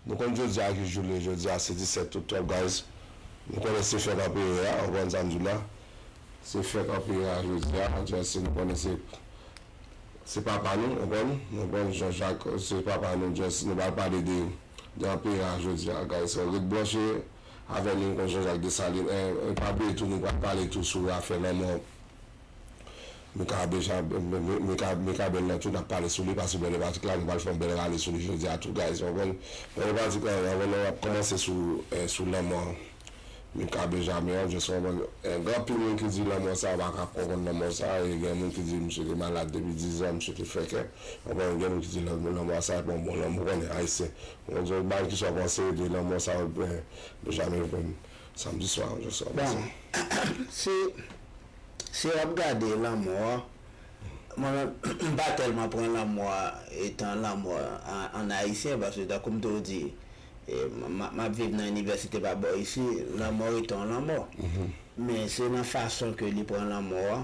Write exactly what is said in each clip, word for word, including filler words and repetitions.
Nou konn jodi a ki jou l ye, jodi a se disèt oktòb, guys. Nou konnen se fèt anperè a, ou konprann sa m di w la. Se fèt anperè a jodi a, just nou konnen se, se papa nou, ou konprann? Nou konn Jean Jacques, se papa nou, just nou pral pale de, de anperè a jodi a, guys. So, ret branche avè nou, nou konn Jean Jacques Dessalines, e, e pa bliye tou, nou pral pale tou sou afè lanmò Mika Benjamin, Mika, Mika Bèl lan tou, n ap pale sou li, paske Bèl Patrick la, nou pral fè yon bèl rale sou li jodi a tou, guys, w konprann? Bèl Patrick la, w konprann, n ap kòmanse sou, eh, sou lanmò Mika Benjamin an, just w konprann? Eh, gen anpil moun ki di lanmò sa, yo pa ka konprann lanmò sa, e gen moun ki di misye te malad depi diz an, misye te fè kè, w konprann? Gen moun ki di lanmò, lanmò sa, e pa yon bon lanmò, w konnen, ayisyen. Bon, so, bay ki sa w panse de lanmò sa, eh, Benjamin, w konprann? Samdi swa, just w panse. Bon, si Si w ap gade lanmò a, mwen menm, m pa tèlman pran lanmò a etan lanmò a, an ayisyen, paske tankou m toujou di, e, m, m, m ap viv nan inivèsite pa bò isi, lanmò etan yon lanmò. Men se nan fason ke li pran lanmò a,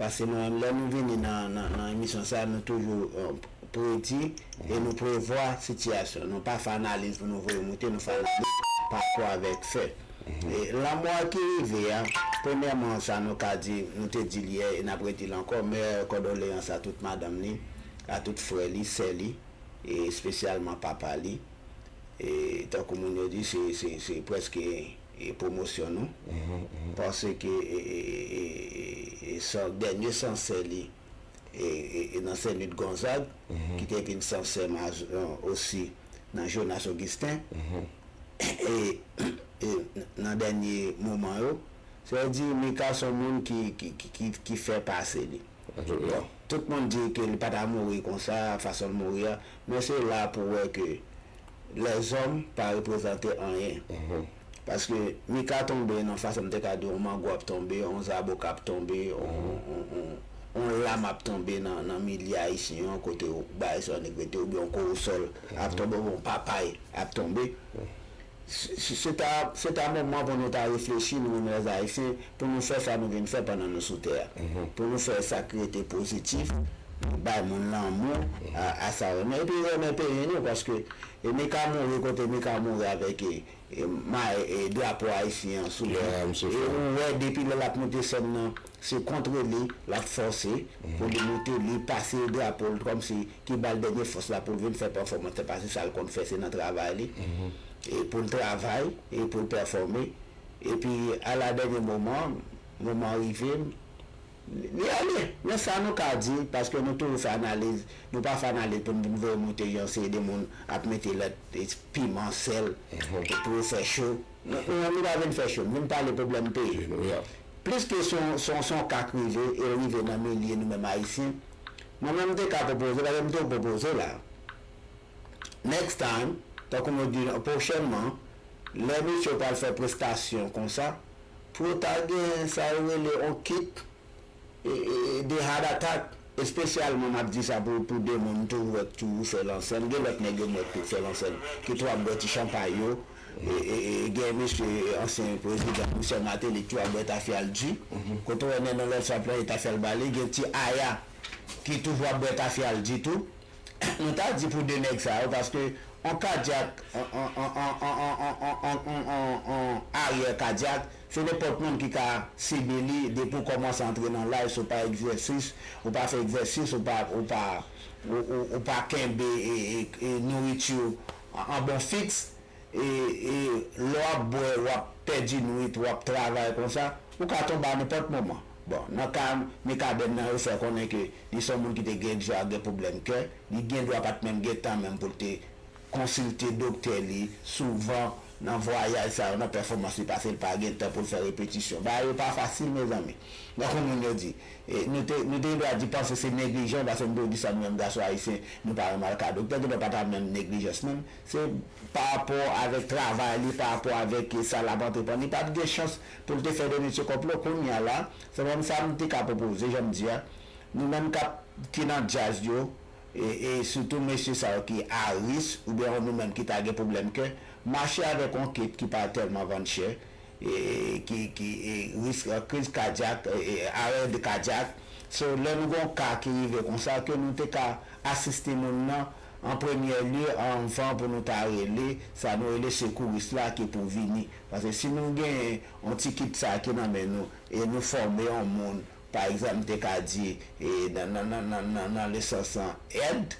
paske mwen menm, lè nou vini nan, nan, nan emisyon sa a, nou toujou, e, predi e nou prevwa sitiyasyon. Nou pa fè analiz pou nou voye moute, nou fè analiz pa rapò avèk fè. E, lanmò a ki rive a, premyèman, sa nou ka di, nou te di l yè e n ap redi l ankò, meyè kondoleyans a tout madanm li, a tout frè li, sè li, e espesyalman papa li. E, tankou moun yo di, se, se, se prèske, e, pwomosyon nou. Paske, e, e, e, e, e, san, dènye sansè li, e, e, e nan Sen Lit Gonzag, ki te vin sansè osi nan Jonas Augustin. E, e nan dènye moman yo, sa vle di Mika se yon moun ki, ki, ki, ki, ki fè pase li. Bon, tout moun di ke li pa ta mouri konsa, fason l mouri a, men se la pou w wè ke lèzòm pa reprezante anyen. Paske Mika tonbe nan fason m te ka di w, yon mango ap tonbe, yon zaboka ap tonbe, yon, yon, yon, yon lam ap tonbe nan, nan milye ayisyen an, kote w bay sa w nèg rete, oubyen yon korosòl ap tonbe, oubyen yon papay ap tonbe. Se, se, se ta, se ta moman pou nou ta reflechi, nou menm lèzayisyen, pou nou fè sa nou vin fè pandan nou sou tè a. Pou nou fè sa ki rete pozitif, bay moun lanmou, a, a sa renmen. Epi renmen peyi nou, paske e Mika mouri kote Mika mouri avèk e, e, ma, e, drapo ayisyen an sou li. E ou wè depi lè l ap moute sèn nan, se kontre li l ap fòse pou li moute, li pase drapo l kòmsi ki ba l dènye fòs la pou l vin fè pèfòmans, se pa se sa l konn fè, se nan travay li. E pou l travay, e pou l pèfòme. Epi, a la dènye moman, moman rive, li ale. Men sa nou ka di, paske nou toujou fè analiz, nou pa fè analiz pou n vin voye moute jan seri de moun ap mete lòt piman, sèl, pou yo fè cho. Nou, nou menm, nou pa vin fè cho, nou vin pale pwoblèm peyi. Pliske se yon, se yon, se yon ka k rive, e l rive nan milye nou menm ayisyen, mwen menm m te ka pwopoze, paske m toujou pwopoze la. Next time, tankou nou di pwochènman, lè mesye yo pral fè prestasyon konsa, pou yo ta gen sa yo rele yon kit e, e, de heart attack, espesyalman m ap di sa pou, pou de moun m toujou wè k toujou fè lansèn, gen lòt nèg yo m wè k tou fè lansèn, ki tou ap bwè ti chanpay yo, e, e, e, gen mesye, e, ansyen prezidan Michel Martelly ki tou ap bwè tafya l di, kote w wè Nènòlè sa plante tafya l ba li, gen ti Aya ki toujou ap bwè tafya l di tou. Nou ta di pou de nèg sa yo, paske yon kadyak, yon, yon aryè kadyak, se nenpòt moun ki ka sibi li, depi w kòmanse antre nan laj, si w pa egzèsis, ou pa fè egzèsis, ou pa, ou pa, ou, ou, ou pa kenbe, e, e, e nouriti w an, an bon fiks, e, e lè w ap bwè, w ap pèdi nwit, w ap travay konsa, ou ka tonbe a nenpòt moman. Bon, nan ka Mikaben nan, yo fè konnen ke li se yon moun ki te gen dwa gen pwoblèm kè, li gen dwa pa t menm gen tan menm pou l te konsilte doktè li souvan nan vwayaj sa yo, nan pèfòmans li, paske l pa gen tan pou l fè repetisyon. Bagay yo pa fasil, mezanmi. Tankou moun yo di, e, nou te, nou te gen dwa di panse se neglijan, paske m toujou di sa, nou menm gason ayisyen, nou pa renmen al ka doktè, gen dwa pa ta menm neglijans menm, se pa rapò avèk travay li, pa rapò avèk, e, sa l ap antreprann, li pa t gen chans pou l te fè de mesye kòplo. Kounye a la, se menm sa m te ka pwopoze, jan m di a, nou menm k ap, ki nan djaz yo, e, e sitou mesye sa yo ki a risk, oubyen nou menm ki ta gen pwoblèm kè, mache avèk yon kit ki pa tèlman vann chè, e, ki, ki, e, risk, e, kriz kadyak, e, e, arè kadyak. So, lè nou gen yon ka ki rive konsa, ke nou te ka asiste moun nan, an premyè lye, anvan pou nou ta rele sa nou rele sekouris la ki pou vini. Paske si nou genyen yon ti kit sa ki nan men nou, e nou fòme yon moun, pa egzanp, m te ka di, e nan, nan, nan, nan, nan, nan lesans an èd,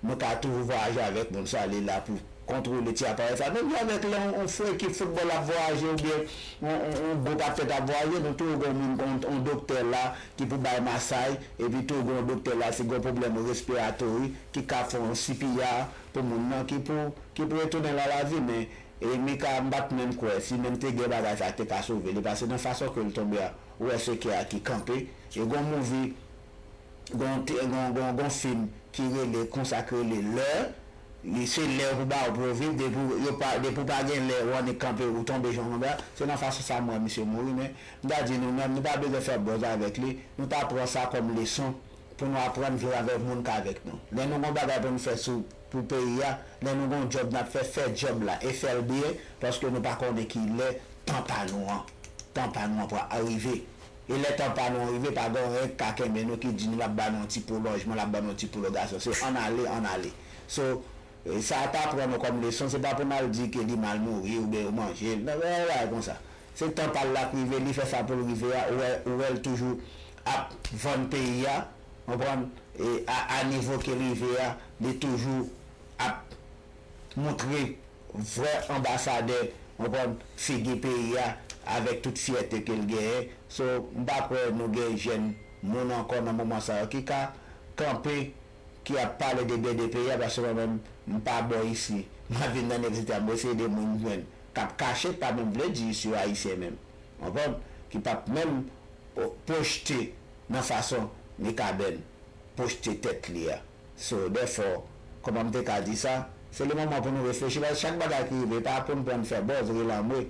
nou ka toujou vwayaje avèk moun sa, li la pou kontwole ti aparèy sa. Menm jan avèk lè yon, yon frè ekip foutbòl ap vwayaje oubyen yon, yon, yon gwoup atlèt ap vwayaje, nou toujou gen yon moun, yon, yon doktè la ki pou bay masaj, epi tou gen yon doktè la, si gen yon pwoblèm respiratori, ki ka fè yon C P R pou moun nan, ki pou, ki pou retounen nan lavi, men, e, Mika, m pa t menm kwè, si menm te gen bagay sa, te ka sove li, paske nan fason ke l tonbe a, ou wè se kè a ki kanpe, e gen yon movie, gen yon te- gen yon, gen yon, gen yon fim ki rele, konsa k rele Lè, li se lè yo pou ba ou pou yo viv, depi w- yo pa, depi w pa gen lè, ou annik kanpe, ou tonbe jan konsa, se nan fason sa m wè misye mouri, men, m ta di nou menm, nou pa bezwen fè buzz avèk li, nou ta pran sa kòm leson pou nou aprann viv avèk moun k avèk nou. Lè nou gen yon bagay pou nou fè sou, pou peyi a, lè nou gen yon djòb n ap fè, fè djòb la e fè l byen, paske nou pa konnen ki lè tan pa nou an, tan pa nou an pral rive. E lè tan pa nou an rive, pa gen anyen k ka kenbe nou ki di nou l ap ba nou yon ti pwolonjman, l ap ba nou yon ti pwolongasyon. Se ann ale, ann ale. So, e, sa ta pran nou kòm leson, se pa pou n al di ke li mal mouri oubyen yo manje l. Non, bagay konsa. Se tan pa l la k rive, li fè sa pou l rive a, ou wè, ou wè l toujou ap vann peyi a, konprann? E a, a nivo ke l rive a, li toujou ap moutre vrè anbasadè, konprann, figi peyi a, avèk tout fyète ke l genyen. So, m pa kwè nou gen jèn moun ankò nan moman sa yo ki ka kanpe, ki ap pale de byen de peyi a, paske mwen menm, m pa bò isi. M ap vin nan nèg site a, m eseye de moun jwenn k ap kache, pa menm vle di isi yo ayisyen menm. Konprann? Ki p ap menm pwojte nan fason Mikaben pwojte tèt li a. So, dèfò, kòman m te ka di sa? Se le moman pou nou reflechi, paske chak bagay ki rive, pa pou n pran n fè buzz, rele anmwe,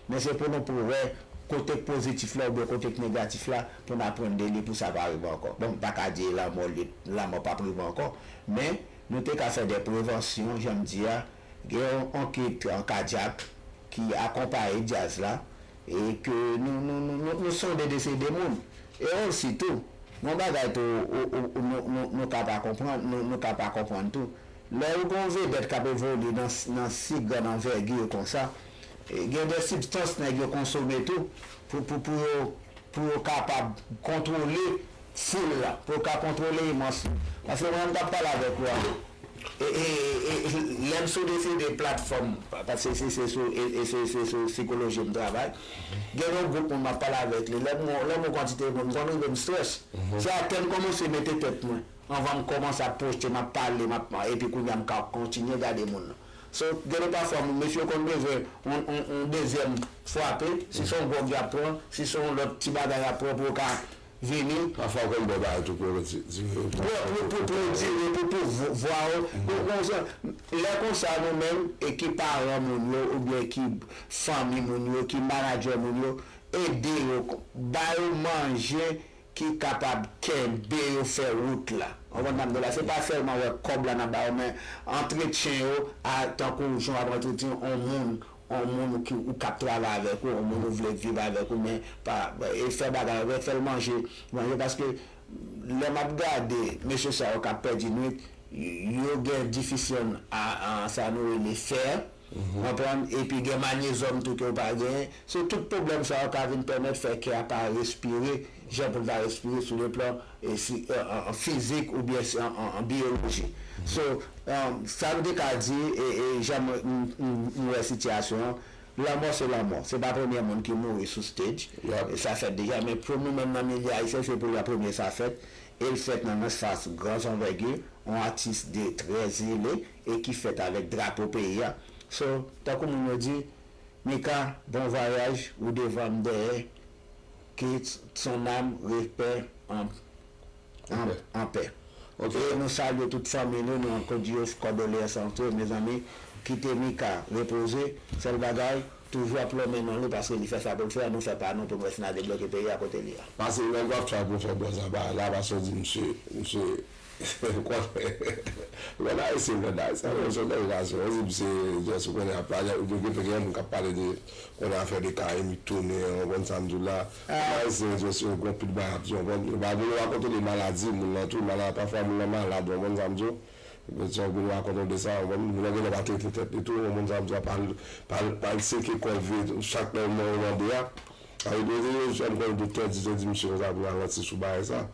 men se pou nou pou wè kote k pozitif la oubyen kote k negatif la, pou n aprann de li pou sa pa rive ankò. Bon, m pa ka di lanmò, li- lanmò p ap rive ankò, men nou te ka fè de prevansyon, jan m di a, gen yon, yon kit, yon kadyak ki akonpaye djaz la, e ke nou, nou, nou, nou, nou sonde de se de moun. E osi tou, yon bagay tou, ou, ou, ou, nou, nou, nou ka pa konprann, nou, nou ka pa konprann tou. Lè ou gen yon vedèt k ap evolye nan, nan si grann anvègi konsa, e gen de sibstans nèg yo konsome tou, pou, pou, pou yo, pou yo kapab kontwole foul la, pou yo ka kontwole imans la. Paske mwen menm k ap pale avèk ou a, e, e, e, e, lè m sou de se de platfòm, pa- paske se, se sou, e, e se, se sou sikoloji m travay. Gen yon gwoup moun m ap pale avèk li, lè m, lè m yon kantite moun, m konn rive m strès. Se atè m kòmanse mete tèt mwen, anvan m kòmanse ap pwojte, m ap pale, m ap, epi kounye a m ka kontinye gade moun nan. So, gen de pafwa, moun, mesye yo konn bezwen yon, yon, yon dezyèm frape, si se yon gwòg y ap pran, si se yon lòt ti bagay y ap pran pou yo ka vini. Pafwa, ou konn bò bagay tou pou yo di- dire. Pou, pou, pou, pou yo dire, pou, pou vo- vwa yo. Bon, konsa, lè konsa, nou menm, e ki paran moun yo, oubyen ki fanmi moun yo, ki manadjè moun yo, ede yo, ba yo manje, ki kapab kenbe yo fè wout la. Ou konprann sa m di w la? Se pa sèlman wè kòb la n ap ba yo, men antretyen yo, a, tankou jan w ap antretyen yon moun, yon moun ou ki, ou k ap travay avèk ou, yon moun ou vle viv avèk ou, men pa, e fè bagay avèk, fè l manje, manje, paske lè m ap gade mesye sa yo k ap pèdi nwit, yo gen defisyan a, a sa nou rele fè, konprann, epi gen manyezòm tou ke yo pa genyen. So, tout pwoblèm sa yo ka vin pèmèt fè kè a pa respire jan pou l ta respire sou le plan, e si, an, an, an fizik oubyen si, an, an, an biyoloji. So, um, sa m te ka di, e, e jan mwen, m, m, m wè sitiyasyon an, lanmò se lanmò. Se pa premye moun ki mouri sou stage. E sa fèt deja, men pou nou menm nan milye ayisyen, se pou la premye sa fèt. E l fèt nan, nan espas gran anvègi, yon atis de trè zele e ki fèt avèk drapo peyi a. So, tankou moun yo di, Mika, bon vwayaj, ou devan m dèyè, que son âme repose en, en, en paix. E nou salye tout fanmi nou, nou kondoleans antre, mezanmi, kite Mika repoze, sèl bagay, toujou ap lonmen non li, paske li fè sa pou l fè a, nou fè pa nou pou n wè si n a debloke peyi a kote li a. Pase nan gòf chay pou fè buzz anba la, paske w di misye, misye, Ou konnen, lè n a eseye vle n a eseye vle sou lè relasyon, ou di m se jès ou konnen ap pale, ou gen gen moun k ap pale de konnen afè de Kayim tounen, ou konprann sa m di w la. Lè n a eseye vle sou yon pil bagay ap di, ou konprann, yo pa vle yo pa kontwole maladi moun nan tou, malad, pafwa moun nan malad, ou konprann sa m di w. Mesye, moun rakonte w de sa, moun nan genlè pa trete tèt li tou, moun sa m di a pa al, pa al, pa al seke kò l vye chak lè moun mande a. Sa vle di, yon jèn kò l de tèt, di, di misye konsa pou ralanti sou bagay sa.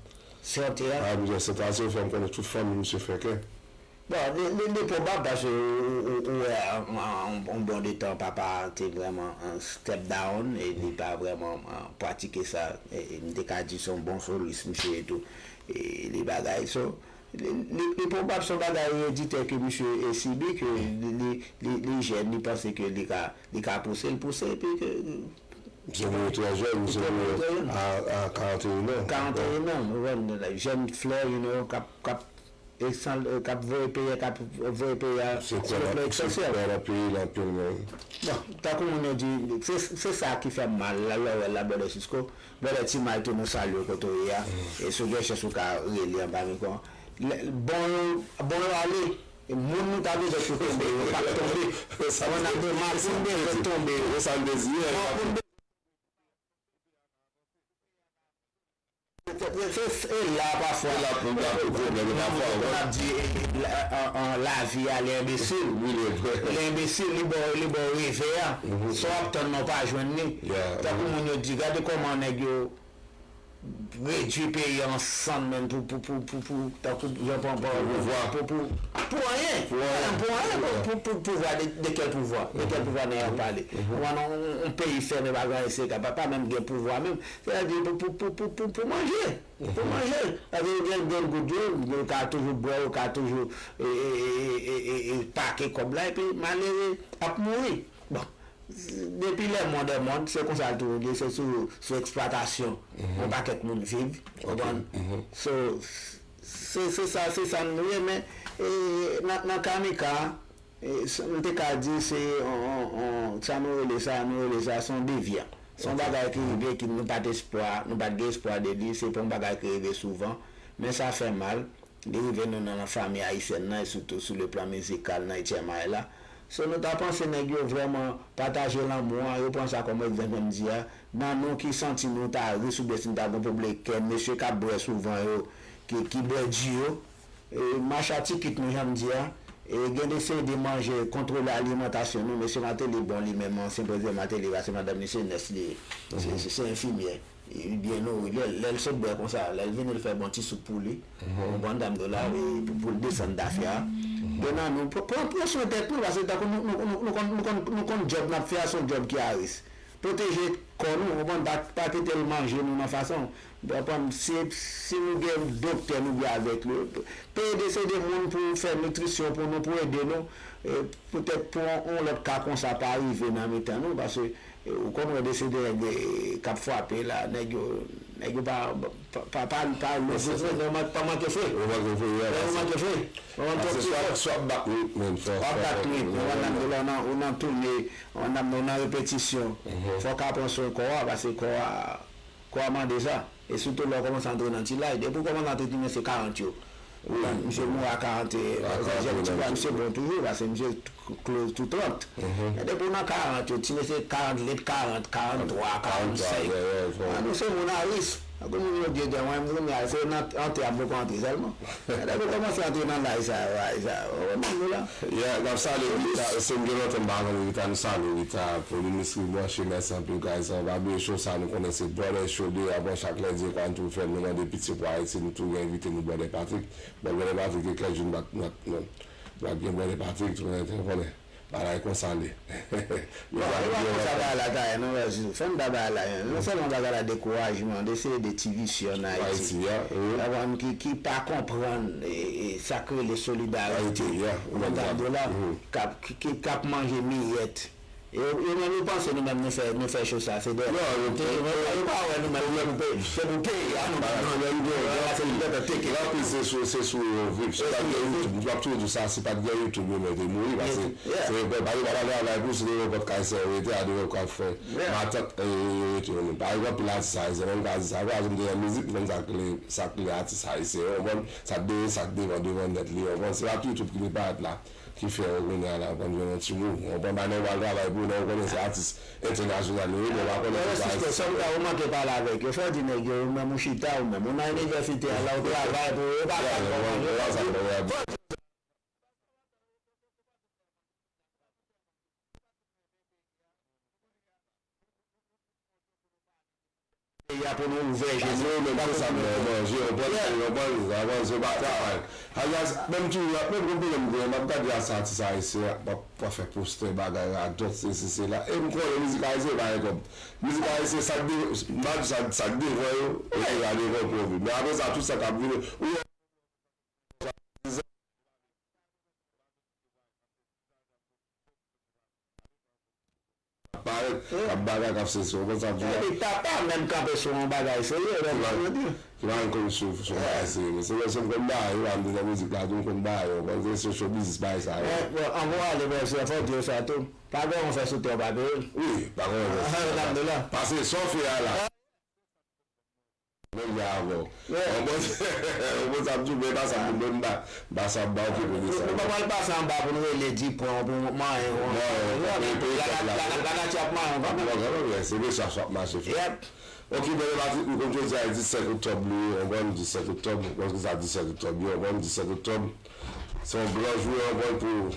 Sante a. A, misye, sante a, se fè m konnen tout fanmi misye fè kè. Bon, li, li, li pwobab paske ou, ou, ou wè an, an, an bon de tan papa te vrèman an step down e li pa vrèman an, pratike sa. E, e m te ka di se yon bon solis misye e tou. E li bagay, so, li, li, li pwobab se yon bagay ereditè ke misye e sibi, ke li, li, li, li jèn, li panse ke li ka, li ka pouse, l pouse, epi ke Misye mouri trè jèn, misye mouri a, a karant et un an. Karant et un an, ou konprann, jèn flè, you know, k ap, k ap, e san, k ap voye peyi a, k ap voye peyi a sou le plan esansyèl. Se kwè nan peyi l anpil menm. Bon, tankou moun yo di, se, se sa ki fè m mal la, lè w wè la, Brother Cisco, Brother T-Mike tou nou salye w kote w ye a, e si w gen chans ou ka rele anba mikwo an. Lè, bon yo, bon yo ale, moun nou ta bezwen pou tonbe yo, pa t tonbe. Moun ap de makoun bezwen tonbe yo. Makoun bezwen Se, se, se, se la pafwa. Se la pou gade pwoblèm yo pafwa, wi. N ap di, eh, la, an, an, lavi a, li enbesil. Wi, li vrè. Li enbesil, li ba w, li ba w revè a. Sa w ap tann nan w pa jwenn li. Tankou moun yo di, gade kòman nèg yo redui peyi a an sann, menm pou, pou, pou, pou, pou, tankou jan pran, pran, pou, pou, pou anyen. Pou anyen. Pou anyen, pou, pou, pou pouvwa, de, de kèl pouvwa? De kèl pouvwa nèg ap pale? Ou wè, nan yon, yon peyi fèmen, pa gen anyen, se ka, pa, pa menm gen pouvwa menm. Sètadi pou, pou, pou, pou, pou, pou manje. Pou manje. Paske yo gen, gen goud yo, yo ka toujou bwè, yo ka toujou, e, e, pake kòb la, epi malere ap mouri. Bon, depi lè mond è mond, se konsa l toujou ye, se sou, sou eksplwatasyon yon pakèt moun viv, ou konprann? So, se, se sa, se sa nou ye, men, e, nan, nan ka Mika, E, s-, m te ka di se on, on, on, sa nou rele sa, nou rele sa, se yon devya. Se yon bagay ki rive, ki nou pa t espwa, nou pa t gen espwa de li, se pa yon bagay ki rive souvan, men sa fè mal. Li rive nou nan, nan fanmi ayisyèn nan, e sitou sou le plan mizikal nan H M I la. So, nou ta panse nèg yo vrèman pataje lanmou an, yo pran sa kòm egzanp, jan m di a, nan nou ki santi nou ta ris oubyen si nou ta gen pwoblèm kè, mesye k ap bwè souvan yo, ki, ki bwè di yo, E, mache a tikit nou, jan m di a, e, gen de seri de manje, kontwole alimantasyon nou, mesye Martelly bon li menm, ansyen prezidan Martelly, paske madanm li se nès li ye, se, se, se enfimyè, li byen nouri, lè, lè l sot bwè konsa, lè l vini l fè bon ti soup pou li, ou konprann sa m di w la, e, pou, pou l desann dafya a. Gen nan nou, pran, pran, pran swen tèt nou, paske tankou nou, nou, nou, nou konn, nou konn, nou konn djòb n ap fè a, se yon djòb ki a risk. Pwoteje kò nou, ou konprann, pa, pa kite l manje nou nan fason. Ou konprann, si, si nou gen doktè nou byen avèk li, peye de se de moun pou fè nitrisyon pou nou, pou ede nou, e, poutèt pou yon, yon lòt ka konsa pa rive nan mitan nou, paske, e, ou konn wè de se de nèg, e, k ap frape la, nèg yo, nèg yo pa, pa, pa, pa, pa, pa manke fre. Yo manke fre, yo manke fre. Ou konprann, twòp sifò. Swa, swa bat nwit, menm, fò, w ap bat nwit, ou nan, ou nan, ou nan tounen, ou nan, ou nan repetisyon. Fò w ka pran swen kò a, paske kò a, kò a mande sa. E sitou lè w kòmanse antre nan ti laj. Depi w kòmanse antre ti mesye karant yo. Misye mouri a karant, e, jèn ti bwa, misye bon toujou, paske misye t-, close to trant. Men depi w nan karant yo, ti mesye karant, late karant, karant twa, karant senk. A, nou se moun a risk. Tankou moun yo di, mwen, m renmen al, se nan antè a m poko antre sèlman. Lè nou kòmanse antre nan laj sa yo, laj sa yo, ou konprann nou la? Yeah, n ap salye Rita, se m gen lontan m pa konn Rita, nou salye Rita, pou li, Miss Ri branche, mèsi anpil, guys, pa bliye show sa, nou konnen se Brother Show de, avan chak lendi, e kwa n tou fè, nou mande pitye pou Ayiti, nou tou gen envite nou, Brother Patrick, bon, Brother Patrick, e kèk jou nou pa, nou pa, nou pa gen Brother Patrick, tou konnen, tou konnen. Bagay konsa li. Bon, e pa konsa bagay la ta ye non, Bèl Sisou. Fò n ba bagay la, non sèlman bagay la dekourajman, de seri de ti visye ann Ayiti. Ki, ki pa konprann, e, e, sa k rele solidarite. Ou konprann sa m di w la? K ap, ki, ki, k ap manje miyèt. E yo, yo menm yo panse nou menm nou fè, nou fè cho sa, se dèyè. Non, yo pa wè nou menm, nou menm, se pou peyi a, nou menm, nou menm, nou menm, se pou tèt teke. Anpil se sou, se sou yo viv. Se pa gen YouTube, m ap toujou di w sa, si pa t gen YouTube, yo menm te mouri, paske se, pa, pa, pa travay pou, se devan pòt kay sè yo rete, a devan kay frè, matant, e, yo rete yo menm. Pa gen anpil atis ayisyen, menm ka di sa, kwa, m te nan mizik, m konn sa k rele, sa k rele atis ayisyen, ou konprann? Sa k dèyè, sa k devan, devan nèt li, ou konprann? Se pa tou YouTube ki te parèt la. Ki fè yo kounye a la, konn jwenn yon ti mou. Ou konprann, pa nèg pral travay pou ou, nèg ou konnen se atis entènasyonal yo ye, men ou pa konnen se atis. Sa m ta, ou manke pale avèk yo, fò w di nèg yo, ou menm ou chita, ou menm ou nan inivèsite a, la ou travay pou yo, yo pa sa, yo pa sa. a pou nou ouvè je nou. Yo menm se sa, manje, yon bon, yon bon, yon bon, se pa travay. Menm tou, menm konn pwoblèm mwen, m ap gade a sa atis ayisyen, m ap fè postè bagay radòt, se, se, se la. E m konnen mizik ayisyen pa gen kòb. Mizik ayisyen, sa k devan, m pa di sa, sa k devan yo, yo deja devan pwòp yo. Men apre sa, tout sa k ap vini, ou wè, parèt, k ap bagay, k ap sesi, w konprann sa m di la? Epi, ta pa menm kanpe sou yon bagay serye, lè m di. Ki pa menm konn sou, sou bagay serye. Men se lè se m konn bagay, yo pa m di nan mizik la, tou m konn bagay, w konprann, se sou show business bagay sa yo. Bon, anvan w ale, bò, se fò w di yo sa tou. Pa gen yon fè sou tè w pa peye l. Wi, pa gen yon fè sou tè w pa peye l. Pase sa w fè a la. Menm jan avè w. Yon bon, yon bon sa m di w, men pa sa m di w, m pa, m pa sa m pa okipe de sa. Nou pa pral pase anba pou nou rele di pran pou manyen. Non, non, non, non, non, non, non, non, non, se mesaj w ap mache fè. Ok, bèl pati, m konn jodi a disèt oktòb li ye, yon bon disèt oktòb, m konn sa disèt oktòb ye, yon bon disèt oktòb. Se yon gran jou, yon bon pou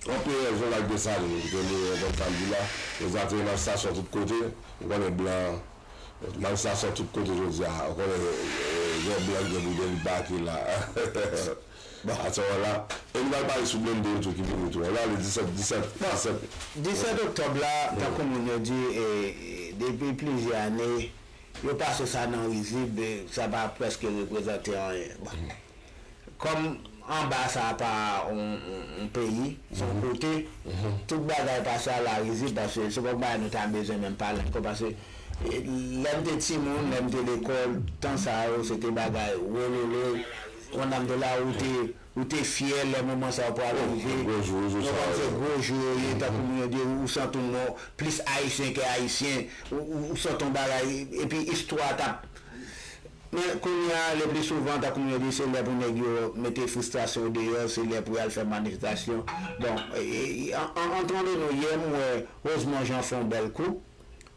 Yon peyè Jean-Jacques Dessalines ki te mouri yon bon samdi la. Jodi a te gen manifestasyon tout kote. Ou konnen blan, manifestasyon tout kote jodi a. Ou konnen, eh, gen blan ki gen pou debake la. Atè la. E nou pral pale sou blende yo tou ki vini tou. Ann ale disèt, disèt, disèt. Disèt oktòb la, tankou moun yo di, eh, depi plizyè ane, yo pase sa nan rizib, eh, sa pa prèske reprezante anyen. Bon. Kòm anba sa pa yon, yon, yon peyi, se yon kote, tout bagay pase a la rizib, paske se pa bagay nou ta bezwen menm pale ankò, paske, eh, lè m te timoun, lè m te lekòl, tan sa yo, se te bagay wololo, pandan m te la, ou te, ou te fyè lè moman sa yo pral rive. Gwo jou, jou sa yo. Se gwo jou yo ye, tankou moun yo di, ou santi w plis ayisyen ke ayisyen, ou, ou, ou santi yon bagay, epi istwa t ap Men kounye a, le pli souvan, tankou m di, se lè pou nèg yo mete fristrasyon yo deyò, se lè pou y al fè manifestasyon. Bon, e, e, an, an, antre de nou, yè m wè Rosemond Jean fè yon bèl kou,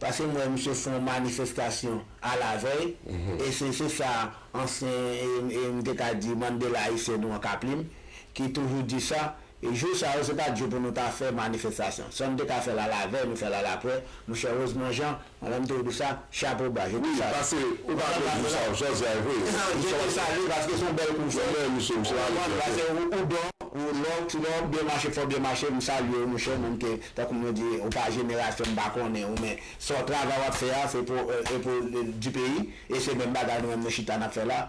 paske m wè misye fè yon manifestasyon alavèy, e se, se sa ansyen, e, e m te ka di, Mandela ayisyen nou an Kaplim, ki toujou di sa, E jou sa yo, se pa t jou pou nou ta fè manifestasyon. Sa nou te ka fè l alavèy, nou fè l alapre. Monchè Rosemond Jean, mwen menm tou di sa, chapo ba, je te salye. Wi, paske ou pa konn jou sa yo, sa se vre. Je te salye paske se yon bèl kou w fè. Ou konprann, paske ou, ou don, ou lè w, lè w byen mache, fò w byen mache, m salye w, monchè, menm ke, tankou m di, ou pa jenerasyon m pa konnen ou, men sa w travay w ap fè a, se pou, e, e pou, e, di peyi, e se menm bagay nou menm nou chita n ap fè la.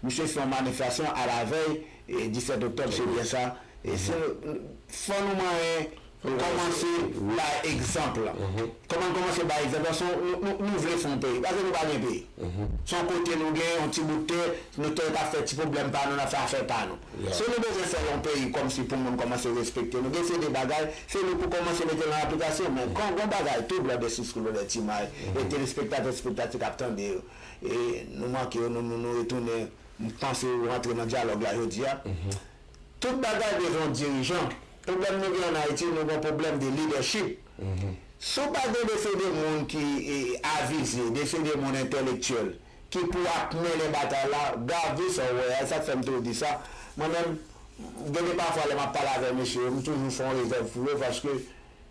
Misye fè yon manifestasyon alavèy, e disèt oktòb, se byen sa. E se, fò nou manyen kòmanse bay egzanp la. Kòman n kòmanse bay egzanp la? Se yon, nou, nou, nou vle fè yon peyi. Paske nou pa gen peyi. Se yon kote nou gen yon ti bout tè, nou tè t ap fè ti pwoblèm pa nou, n ap fè afè pa nou. Si nou bezwen fè yon peyi kòmsi pou moun kòmanse respekte nou, gen seri de bagay, se nou pou kòmanse mete l an aplikasyon. Men kon gon bagay tou, blòdè Siskou, blòdè Timay, e telespektatè, telespektatè k ap tande yo. E nou manke yo, nou, nou, nou retounen, m panse yo rantre nan dyalòg la jodi a. Tout bagay bezwen yon dirijan. Pwoblèm nou gen ann Ayiti, nou gen yon pwoblèm de lidèchip. Si w pa gen de seri de moun ki, e, avize, de seri de moun entèlektyèl, ki pou ap mennen batay la, gade sa w wè a, e sa k fè m toujou di sa. Mwen menm, gen de pafwa lè m ap pale avèk mesye yo, m toujou fè yon rezèv pou yo, paske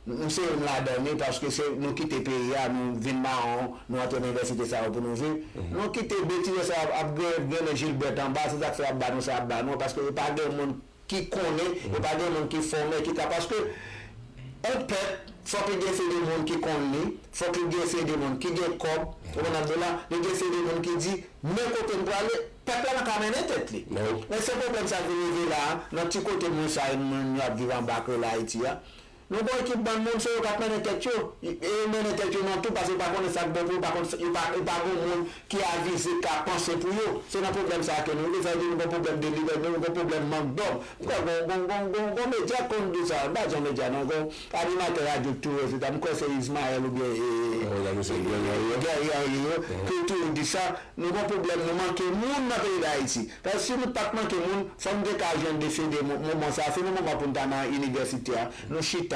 M se youn ladan li, paske se nou kite peyi a, nou vin mawon, nou antre nan inivèsite sa yo pou nou viv. Nou kite betize sa yo ap, ap grennen Gilbert anba, se sa k fè y ap ba nou sa y ap ba nou an, paske yo pa gen moun ki konnen, yo pa gen moun ki fòme, ki ka, paske yon pèp, fòk li gen seri de moun ki konn li, fòk li gen seri de moun ki gen kòb, ou konprann m ap di w la, li gen seri de moun ki di, men kote m prale, pèp la pa ka mennen tèt li. Men se pwoblèm sa k vin rive la a, nan ti kote moun sa yo, moun yo ap viv anba krè Ayiti a. Nou gen ekip bann moun, se yo k ap mennen tèt yo. E yo mennen tèt yo nan tou, paske yo pa konnen sa k bon pou yo, pa konn, yo pa, yo pa gen moun ki avize, k ap panse pou yo. Se nan pwoblèm sa a ke nou ye. Sa vle di nou gen pwoblèm de lidè, nou gen pwoblèm mank dòm. M kwè gon, gon, gon, gon, gon medya k konn di sa. M pa di yon medya non, gon animatè radyo k tou, etsetera. M kwè se Ismaël oubyen, e, Guerrier yo, ki toujou di sa. Nou gen pwoblèm, nou manke moun nan peyi Dayiti. Paske si nou pa t manke moun, fò n te ka jwenn de seri de mo-, moman sa a. Se nan moman pou n ta nan inivèsite a, nou chita,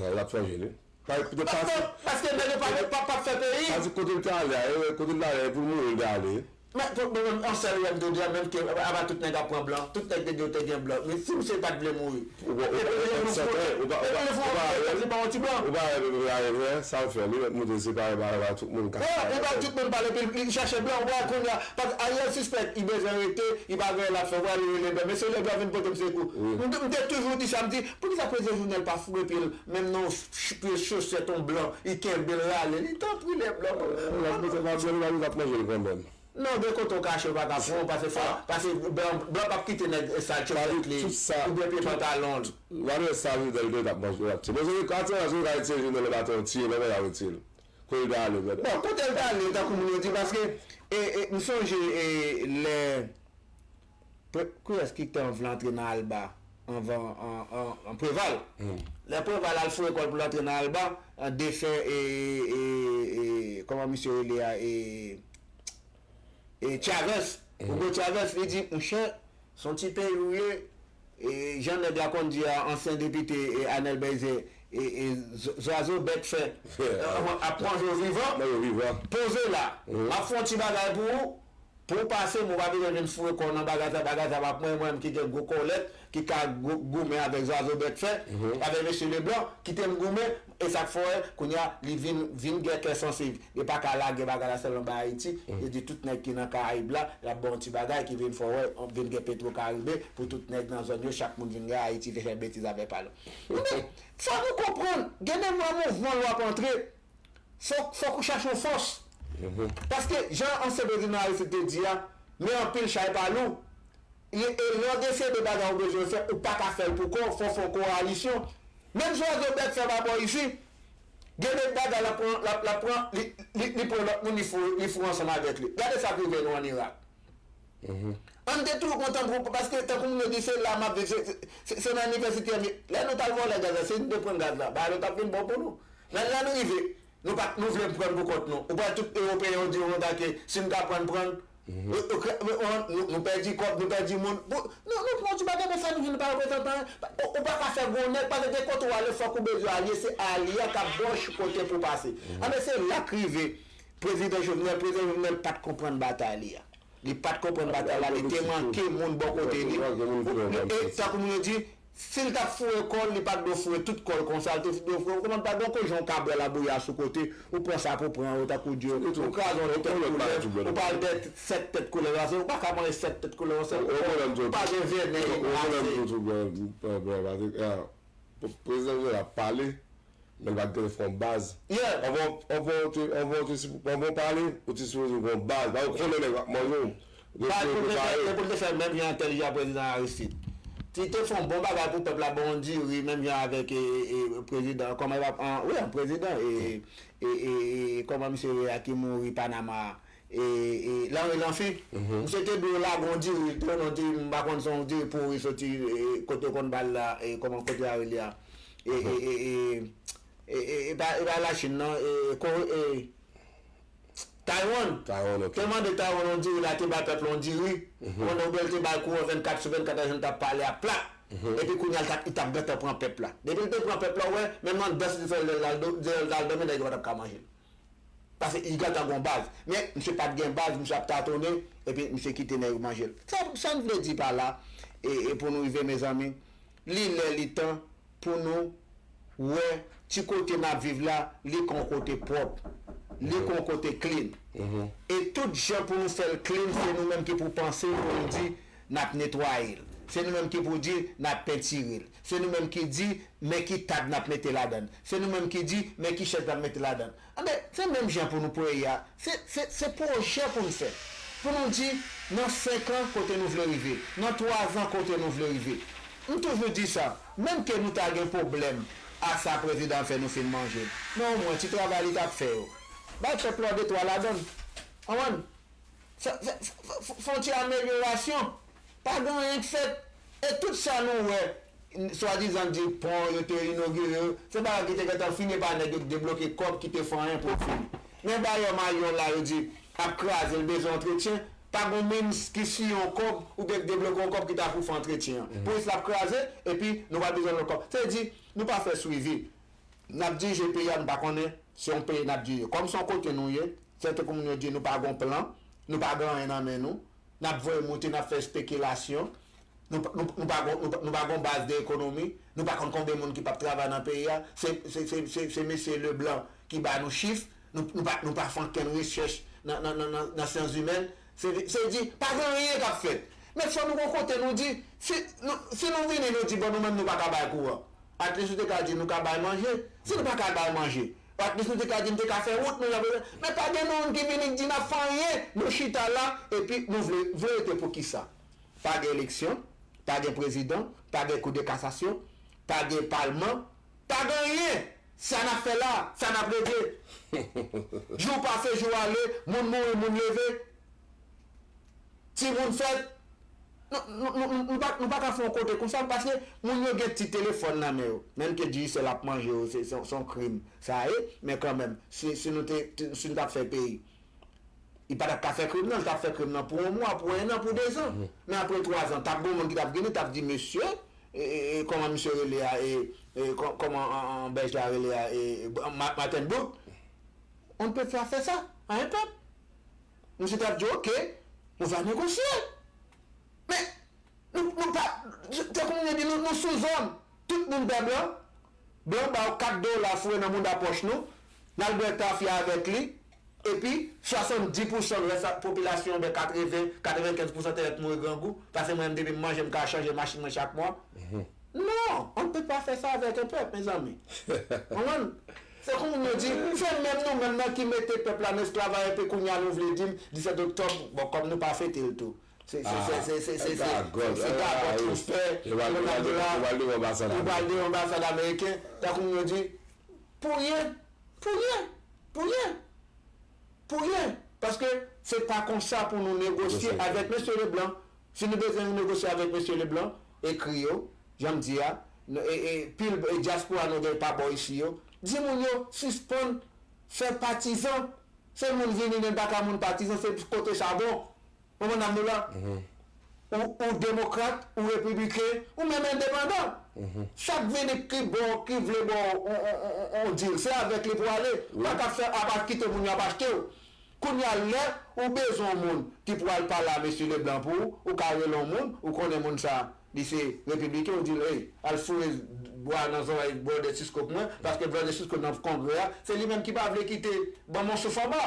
sa, l ap fè jele. Paske, paske nèg yo pa, pa, pa fè peyi. Sa di kote l te ale a, kote l te ale a, e pou l mouri l te ale. Men, men, men, an sèl rèv de dè, menm ke, apa tout nèg ap pran blan, tout nèg te di yo te gen blan. Men si misye pa t vle mouri. Ou pa, ou pa, ou pa, ou pa, ou pa, ou pa, ou pa, ou pa, ou pa, ou pa, sa l fè, li mèt monte separe bagay la, tout moun ka. Ou pa tout moun pale, epi li chache blan, ou pa kounye a, paske Ariel sispèk, li bezwen rete, li pa gen l ap fè, ou pa li rele blan, mesye Leblan vin pote m sekou. M te toujou di sa, m di, poukisa prezidan Jovenel pa foure pye l, menm nan yon pye chosèt yon blan, li kenbe l rale, li tanpri Leblan. L ap manje l kanmenm. Non, gen kote w kache, yo pa ka pran w, pase fwa, pase blan, blan p ap kite nèg sal chosèt li, oubyen pye pantalon l. Gade sa Jovenel te t ap manje, yo t ap tiye. Bon, se katye la, se katye Jovenel pa te tiye, nan men y ap tiye l. Kote l t ale, brother? Bon, kote l t ale, tankou moun yo di, paske, e, e, m sonje, e, lè, Pre- kiyès ki te anvle antre nan Alba anvan an, an, an Preval? Lè Preval al foure kò l pou l antre nan Alba, an defen e, e, e, kòman misye rele a, e, e Chavez, Hugo Chavez, li di, monchè, se yon ti peyi ou ye, e, jan nèg la konn di a, ansyen depite e, Anel Belizaire, e, e, zwazo bèk fè ap manje w vivan, poze la, m ap fè yon ti bagay pou ou, pou w pase, men w pa bezwen vin foure kò w nan bagay sa, bagay sa p ap mwen, mwen menm ki gen gwo kòlèt, ki ka goumen avèk zwazo bèk fè, avèk mesye Leblan, kite m goumen, e sa k fè w wè, kounye a, li vin, vin gen kè sansib. Yo pa ka lage bagay la sèlman bay Ayiti. Yo di tout nèg ki nan Karayib la, y ap ba w yon ti bagay ki vin fè w wè, vin gen Petwo Karibe pou tout nèg nan zòn yo, chak moun vin gen Ayiti, vin fè betiz avèk pa l. Men, fò nou konprann, gen de mwa mouvman l w ap antre, fòk, fòk ou chache yon fòs. Paske, jan ansyen prezidan Aristide te di a, men anpil chay pa lou. E, e lè w gen seri de bagay ou bezwen fè, ou pa ka fè l pou kò w, fò w fè yon kowalisyon. Menm zwazo bèk fè pa bò isi, gen de bagay l ap pran, l ap, l ap pran, li, li, li pran lòt moun, li foure, li foure ansanm avèk li. Gade sa k rive nou ann Irak. Ann te toujou kontan pou, paske tankou moun yo di, se la m ap viv, se, se, se nan inivèsite m ye. Lè nou t al vòlè gaz la, si nou te pran gaz la, bagay yo t ap vin bon pou nou. Men lè nou rive, nou pa t, nou vle pran pou kont nou. Ou pral tout Ewopeyen yo di yo konsa ke si n ka pran, n pran. Nou, nou pèdi kòb, nou pèdi moun. Nou, nou pran ti bagay, men sa nou vin pa reprezantan. Ou, ou pa ka fè gwo nèg, paske gen kote w ale, fòk ou bezwen alye, se alye a k ap ba w kote pou pase. Anben, se la k rive prezidan Jovenel, prezidan Jovenel pa t konprann batay li a. Li pa t konprann batay la, li te manke moun bò kote li. E tankou moun yo di, si l t ap foure kò l, li pa t dwe foure tout kò l konsa, li te dwe foure, ou konprann, pa gen yon jan w ka bwè labouya sou kote, ou pran sa pou pran yo, tankou di yo, ou kraze yon tèt koulèv, ou pral dèyè sèt tèt koulèv, paske ou pa ka manje sèt tèt koulèv yon sèl fwa, ou pa gen venè ase. Prezidan Jovenel ap pale, Men l pa t gen fon baz. Yeah. Anvan, anvan ou te, anvan ou te, anvan ou pale, ou te sipoze gen yon baz. Ba ou konnen nèg ap manje w. Gen Baz pou pou te fè, prepare. Gen pou te fè menm jan entèlijan prezidan Aristide. Ti te fè yon bon bagay pou pèp la, bon, on diri, menm jan avèk e, e, e, prezidan, kòman e pa, an, wi, an prezidan, e, e, e, e, kòman misye rele a ki mouri Panama a, e, e, Lanri Lanfi. Misye te dwe lage on diri, te yon diri, m pa konn se yon diri pouri soti, e, kote yo konn ba l la, e, kòman kote a rele a. E, e, e, e, e, e, e pa, e pa Lachin, non, e, Kore, e, Taiwan. Taiwan, ok. Te mande Taiwan on diri, la te bay pèp la on diri. Pandan oubyen l te bay kouran vennkat sou vennkat, ajan t ap pale a plat. Epi kounye a l t ap, li t ap gentan pran pèp la. Depi l te pran pèp la, ou wè, menm nan dans li fè lè l al do-, lè l al dòmi, nèg yo pa t ap ka manje l. Paske li gentan gon baz. Men misye pa t gen baz, misye ap tatonnen, epi misye kite nèg yo manje l. Sa, sa n vle di pa la, e, e pou nou rive, mezanmi, li lè, li tan, pou nou wè ti kote n ap viv la, li kon kote pwòp, li kon kote clean. E tout jan pou nou fè l clean, se nou menm ki pou panse pou nou di n ap netwaye l. Se nou menm ki pou di n ap pentire l. Se nou menm ki di men ki tab n ap mete ladan l. Se nou menm ki di men ki chèz n ap mete ladan l. Anben, se menm jan pou nou peye a. Se, se, se pwojè pou n fè. Pou nou di, nan senk an, kote nou vle rive. Nan twazan, kote nou vle rive. M toujou di sa, menm ke nou ta gen pwoblèm a sa prezidan fè nou fin manje. Men omwen, ti travay li t ap fè yo. Bay pèp la de twa ladan l. Konprann? Sa, sa, sa, fè, fè, fè yon ti amelyorasyon. Pa gen anyen k fèt. E tout sa nou wè, swadizan di pon yo te inogire yo, se bagay ki te gentan fini pa nèg yo k debloke kòb ki te fè anyen pou yo fini. Men dayè mayon la yo di ap kraze l bezwen antretyen, pa gon minis ki siyen yon kòb oubyen k debloke yon kòb ki ta pou fè antretyen an. Pou l ap kraze, epi nou pa bezwen lòt kòb. Se di, nou pa fè swivi. N ap dirije peyi a, nou pa konnen se yon peyi n ap dirije. Kòm se yon kote nou ye, se tankou moun yo di nou pa gon plan, nou pa gen anyen nan men nou, n ap voye moute, n ap fè espekilasyon, nou, nou, nou pa gon, nou, pa- nou pa gon baz de ekonomi, nou pa konn konbyen moun ki p ap travay nan peyi a, se, se, se, se, se mesye Leblanc ki ba nou chif, nou, nou pa, nou pa fè ankenn rechèch nan, nan, nan, nan, nan syans imèn, se, se di, pa gen anyen k ap fèt. Men fò nou gon kote nou di, si, nou, si nou vini nou di, bon, nou menm nou pa ka bay kouran. At least nou te ka di nou ka bay manje. Si nou pa ka bay manje, at least nou te ka di nou te ka fè wout, nou jan bezwen. Men pa gen moun ki vini k di n ap fè anyen. Nou chita la, epi nou vle, vle rete pou kisa? Pa gen eleksyon, pa gen prezidan, pa gen kou de kasasyon, pa gen palman, pa gen anyen. Sa n ap fè la, sa n ap regle. Jou pase, jou ale, moun mouri, moun leve. Timoun fèt, nou, nou, nou, nou, nou pa, nou pa ka fè yon kote konsa, paske moun yo gen ti telefòn nan men yo. Menm ke Digicel ap manje yo, se, se, se yon krim sa ye, men kanmenm, si, si nou te, si nou t ap fè peyi, li pa t ap ka fè krim nan, li t ap fè krim nan pou yon mwa, pou en an, pou dezan. Men apre twazan, t ap gen moun ki t ap vini, t ap di, mesye, e, e, e, kòman misye rele a, e, e, kò- kòman an, an bèj la rele a, e, e, Ma- Martin Boot, on ne peut pas faire ça à un peuple. Misye t ap di, ok, on va négocier. Men, nou, nou pa, tankou moun yo di, nou, nou sou zòn. Tout moun pè blan. Blan ba w kat dola foure nan mouda pòch nou. N al bwè tafya avèk li. Epi, swasanndis pousan rès a popilasyon, oubyen katreven, katrevenkenz pousan te mèt mouri grangou. Paske mwen menm, depi m manje, m ka chanje machin mwen chak mwa. Non, on ne peut pas faire ça avec un peuple, mezanmi. Konprann? Se kon moun yo di, se menm nou menm nan ki mete pèp la nan esklavaj, epi kounye a nou vle di m disèt oktòb, bon, kòm nou pa fete l tou. Se se se se se se se se gagòt ou fè. Yo pral devan anbasad ameriken. Tankou moun yo di, pou ryen, pou ryen, pou ryen, pou ryen. Paske se pa konsa pou nou negosye avèk mesye Leblanc. Si nou bezwen negosye avèk mesye Leblanc, ekri yo, jan m di a, e, e, pil e, dyaspora nou gen pa bò isi yo, di moun yo sispann fè patizan. Se moun vini, men pa ka moun patizan, se kote sa bon. Ou konprann nou la? Ou, ou demokrat, ou repibliken, ou menm endepandan. Sa k vini ki bò, ki vle bò, on, on, on, on, on dil, se avèk li pou ale. Pa ka fè ap kite moun yo ap achte w. Kounye a lè ou bezwen yon moun ki pou al pale a mesye Leblanc pou ou, ou ka rele yon moun, ou konnen moun sa li se repibliken, ou di l, hey, al foure bwa nan zòrèy Brother Cisco pou mwen, paske Brother Cisco nan kongrè a, se li menm ki pa vle kite ban m yon souf anba.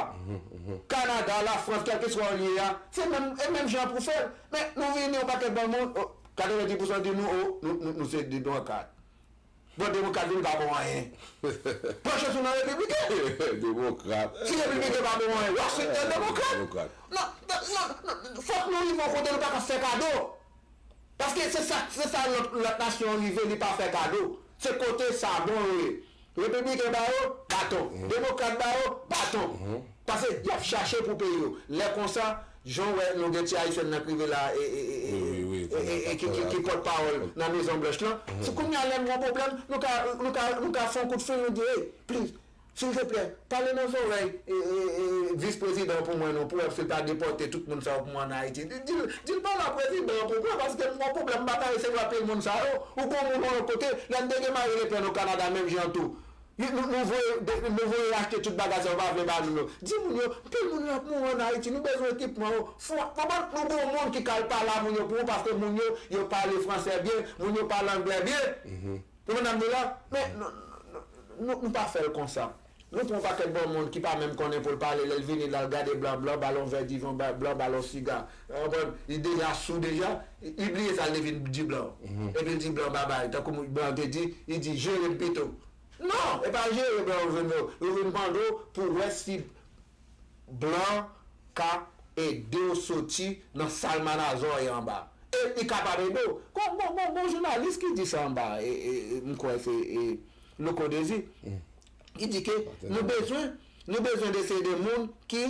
Kanada, Lafrans, kèlkeswa w li ye a, se menm, e menm jan pou fè l. Men nou vini yon pakèt bann moun, katrevenndis pousan di nou, o, nou, nou, nou se de blan kat. Bon, demokrat vin pa bon anyen. Pran chans ou nan repibliken. Demokrat. Si repibliken pa bon anyen, Washington demokrat. Non, non, non, fòk nou rive yon kote nou pa ka fè kado. Paske se sa, se sa lòt, lòt nasyon rive, li pa fè kado. Se kote sa bon yo ye. Repibliken ba yo, baton. Demokrat ba yo, baton. Paske y ap chache pou peyi yo. Lè konsa, jan w wè nou gen ti Ayisyen nan k rive la e, e, e, e, e, e, e, ki, ki, ki pòtpawòl nan Mezon Blanch lan. Si kounye a lè n gen yon pwoblèm, nou ka, nou ka, nou ka fè yon kout fil, nou di, hey, please, silteplè, pale nan zòrèy e, e, e, vis prezidan pou mwen non, pou wè si l ta depòte tout moun sa yo pou mwen ann Ayiti. Di, di l, di l pale a prezidan an pou mwen, paske m gen yon pwoblèm, m pa ka resevwa pil moun sa yo. Ou gon moun yon lòt kote, lè n te gen Marine Le Pen o Kanada, menm jan tou. Nou, nou, nou voye, nou voye achte tout bagay sa yo pa vle ba nou yo. Di moun yo, pil moun yo ap mouri ann Ayiti, nou bezwen ekipman yo. Fò, fò ban nou gon moun ki ka al pale a moun yo pou ou, paske moun yo, yo pale fransè byen, moun yo pale anglè byen. Ou konprann sa m di la? Men, nou, nou, nou, nou, nou pa fè l konsa. Nou pran yon pakèt bon moun ki pa menm konnen pou l pale, lè l vini la, l gade blan, blan ba l yon vè divan, ba, blan ba l yon siga. Ou konprann? Li deja sou deja, li bliye sa l te vin di blan. Epi l di blan babay, tankou moun, blan te di, li di, jere m pito. Non, e pa jere blan yo vin yo. Yo vin mande w pou wè si blan ka ede w soti nan salmanazò w ye anba. E li kapab ede w. Gon, gon, gon, gon jounalis ki di sa anba, e, e, e, m kwè se e, Louko Dezi. Li di ke nou bezwen, nou bezwen de se de moun ki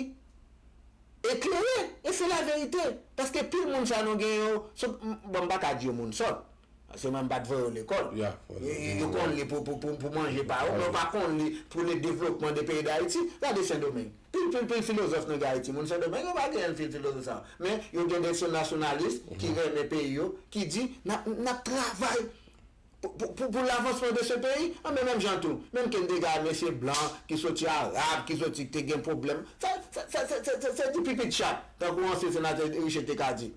eklere. E se laverite. Paske pil moun sa nou gen yo, bon, m pa ka di yo moun sòt. Paske mwen m pa t voye yo lekòl. Yo konn li pou, pou, pou, pou manje pa yo, men yo pa konn li pou le développement de peyi Dayiti. Gade Sendomeng. Pil, pil, pil filozòf nou gen Ayiti, moun Sendomeng, yo pa gen anpil filozòf sa. Men yo gen de se nasyonalis ki renmen peyi yo, ki di, n ap, n ap travay pou, pou, pou, pou lavansman de se peyi. An, men menm jan tou, menm ke n te gade mesye blan, ki soti Arab, ki soti, ki te gen pwoblèm. Sa, sa, sa, se, se, se, se di pipit chat, tankou ansyen senatè Riche te ka di.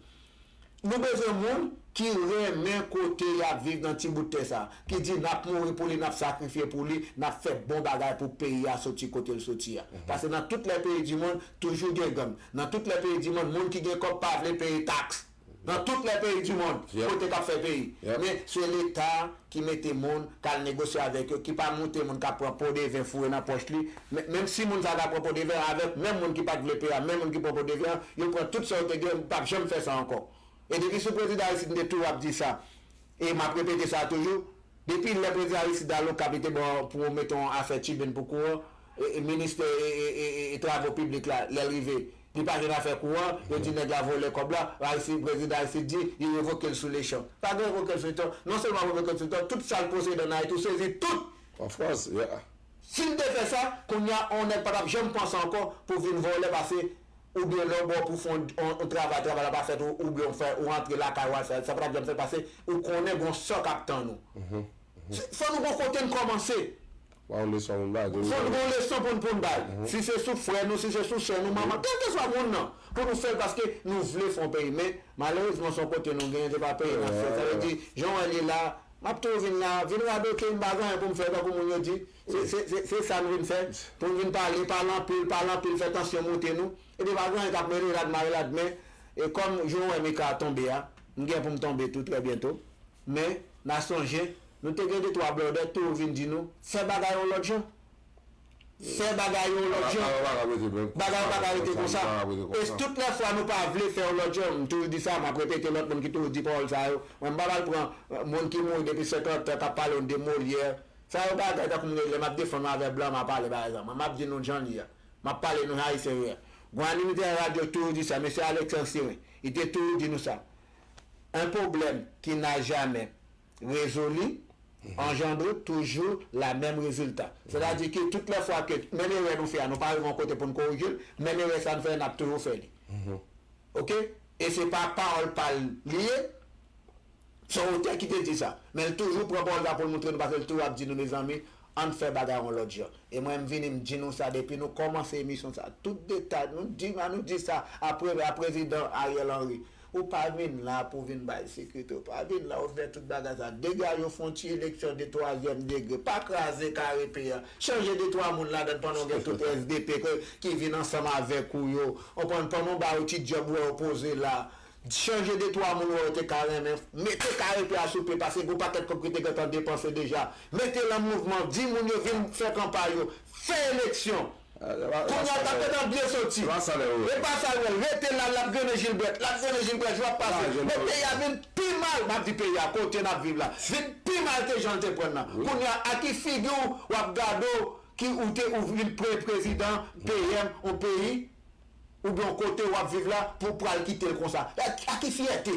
Nou bezwen moun ki renmen kote y ap viv nan ti bout tè sa, ki di n ap mouri pou li, n ap sakrifye pou li, n ap fè bon bagay pou peyi a soti kote l soti a. Paske nan tout lè peyi di monn, toujou gen gang. Nan tout lè peyi di monn, moun ki gen kòb pa vle peye taks. Nan tout lè peyi di monn, kote k ap fè peyi. Men se Leta ki mete moun k al negosye avèk yo, ki pa moute moun k ap pran po de ven foure nan pòch li. Men, menm si moun sa ta pran po de ven avèk menm moun ki pa t vle peye a, menm moun ki pran po de ven an, yo pran tout sa yo te gen, yo p ap janm fè sa ankò. E depi sou prezidan Aristide m te toujou ap di sa. E m ap repete sa toujou. Depi lè prezidan Aristide al Okap, li te bon pou mete yon afè tibin pou kouran, e, e, ministè e, e, e, e, e travo piblik la, lè l rive, li pa jwenn afè kouran, yo di nèg la vòlè kòb la, Aristide, prezidan Aristide di, li revoke l sou lechan. Pa gen revoke l sou lechan. Non sèlman revoke l sou lechan, tout sa l posede ann Ayiti, ou sezi tout! Of course, yeah. Si l te fè sa, kounye a, yon nèg pa t ap janm panse ankò pou vin vòlè, pase oubyen lè w ba w pou fè yon, yon, yon travay, travay la pa fèt, ou, oubyen w fè, ou rantre lakay ou al fè, sa pa t ap janm fèt, pase ou konnen gon sò k ap tann ou. Se, fò nou gon kote n kòmanse. Fò nou gon leson pou n, pou n bay. Si se sou frè nou, si se sou sè nou, manman, kèlkeswa moun nan, pou nou fè l, paske nou vle fè yon peyi. Men, malerezman, se yon kote nou genyen, se pa peyi n ap fè. Sa vle di, jan w wè l ye la, m ap toujou vin la, vin radote, m pa gen anyen pou m fè, tankou moun yo di. Se, se, se, se sa n vin fè. Pou n vin pale, pale anpil, pale anpil, fè tansyon moute nou. Epi pa gen anyen k ap mele rad mare rad, men, e kòm jan w wè Mika tonbe a, m gen pou m tonbe tou, trè byento. Men, n a sonje, nou te gen de twa blòdè toujou vin di nou, fè bagay yon lòt jan. Fè bagay yon lòt jan. Bagay yo pa ka rete konsa. E tout lè fwa nou pa vle fè yon lòt jan, m toujou di sa, m ap repete lòt moun ki toujou di pawòl sa yo. Mwen, m pa pral pran, euh, moun ki mouri depi senkant an k ap pale yon de Molière. Sa yo bagay tankou m rele, m ap defann nou avè blan, m ap pale bagay sa. Mwen, m ap di nou jan li ye. M ap pale nou Ayisyen yo ye. Gon animatè radyo ki toujou di sa, mesye Alexandre Sirin, li te toujou di nou sa. Un problème qui n'a jamais résolu engendre toujours la même résultat. Sètadi ke tout lè fwa ke menm erè nou fè a, nou pa rive yon kote pou n korije l, menm erè sa n fè, n ap toujou fè li. Oke? E se pa pawòl pa l li ye, se yon otè ki te di sa. Men l toujou pran pawòl la pou l montre nou, paske l toujou ap di nou, mezanmi, ann fè bagay yon lòt jan. E mwen, m vini, m di nou sa, depi nou kòmanse emisyon sa, tout detay, nou di, nou di sa, apre, a prezidan Ariel Henry. Ou pa vin la pou vin bay sekirite, ou pa vin la, ou fè tout bagay sa. Degaje w fè yon ti eleksyon de twazyèm degre, pa kraze K R P a, chanje de twa moun ladan l pandan w gen tout S D P ke, ki vin ansanm avèk ou yo. Ou konprann, pandan w ba yo ti djòb, ou wè yo poze la. Chanje de twa moun wè yo te ka renmen, mete karepè a sou pye, paske gen yon pakèt kòb ki te gentan depanse deja. Mete l an mouvman, di moun yo vin fè kanpay yo, fè eleksyon. Kounye a, l ap gentan byen soti. E pa sa l ye. Rete la, l ap grennen Jilbèt, l ap grennen Jilbèt, jou ap pase. Men peyi a vin pi mal, m ap di peyi a, kote n ap viv la, vin pi mal ke jan l te pran nan. Kounye a, a ki figi w w ap gade w ki ou te ou vin pre-, prezidan, P M yon peyi, oubyen yon kote w ap viv la, pou w pral kite l konsa? A, a ki fyète?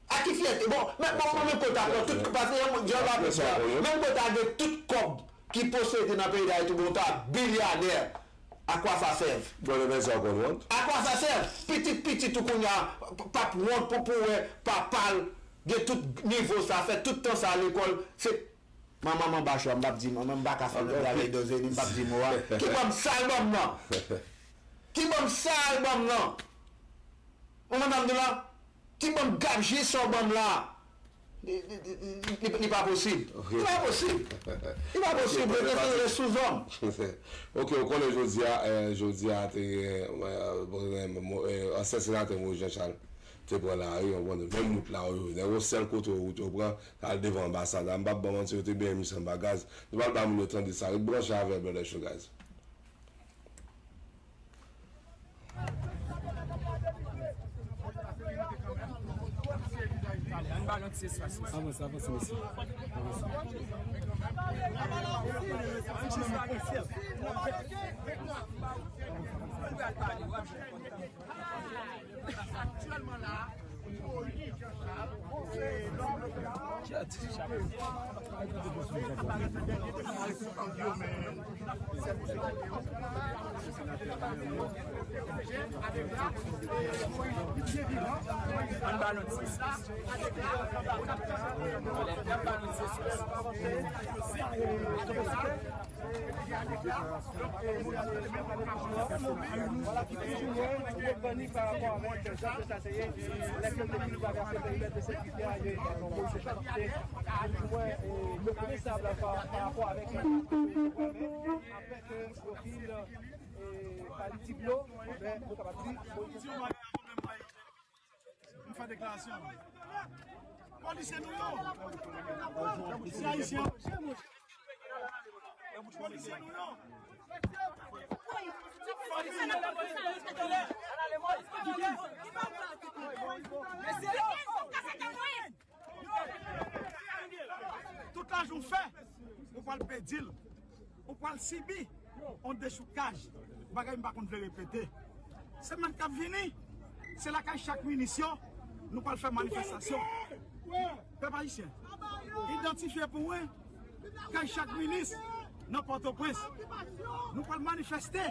A ki fyète? Bon, men, bon, bon, men kote a pran tout, paske yon moun, jan w ap di a, menm kote a gen tout kòb ki posede nan peyi Dayiti, bon, w ta bilyanè. A quoi ça sert? Bon, le mèsi ankò wont. A quoi ça sert? Pitit, pitit ou kounye a, p-, p ap wont pou, pou wè papa l gen tout nivo sa, fè tout tan sa lekòl, se Manman, manman, bachwa, m p ap di, manman, m pa ka fè l nan travay dozeni, m p ap di mo a. Ki banm sal banm nan? Ki banm sal banm nan? Ou konprann sa m di w la? Ki banm gabji sa w banm la? Li, li, li, li, li, li pa posib. Li pa posib. Li pa posib. Yo te fè resou zòm. Ok, ou konnen jodi a, eh, jodi a te gen, eh, bon, eh, mo-, eh, ansyen senatè Moïse Jean Charles te pran lari, ou konnen, menm wout la yo, yo, nèg yo sèl kote wout yo pran, al devan anbasad la. M p ap ba w manti, yo te benyen misye anba gaz. Nou pral ba moun yo tande sa. Ret branche avè Brother Show, guys. Ann ba nou ti espas. Avanse, avanse, mesye. Avanse. Aktyèlman la, Moïse Jean Charles, se lòm le pèp. Ann ba nou ti espas. Ann ba nou ti espas. Vwala ki te tounen, yo vini pa rapò avèk jan ke sa te ye, lè ke l te vin travèse perimèt de sekirite a, yo, yo, yo, yo, yo rekonesab pa, pa rapò avèk, avèk, eh, pwofil, eh, Khalid Diblo, men nou kapab di, M fè deklarasyon. Polisye nou yo, se ayisyen. Polisye nou yo. Polisye nou yo. Tout lajan w fè, ou pral pèdi l. Ou pral sibi yon dechoukaj. Bagay m pa konn vle repete. Semèn k ap vini, se lakay chak minis yo, nou pral fè manifestasyon. Pèp ayisyen, idantifye pou mwen kay chak minis nan Pòtoprens. Nou pral manifeste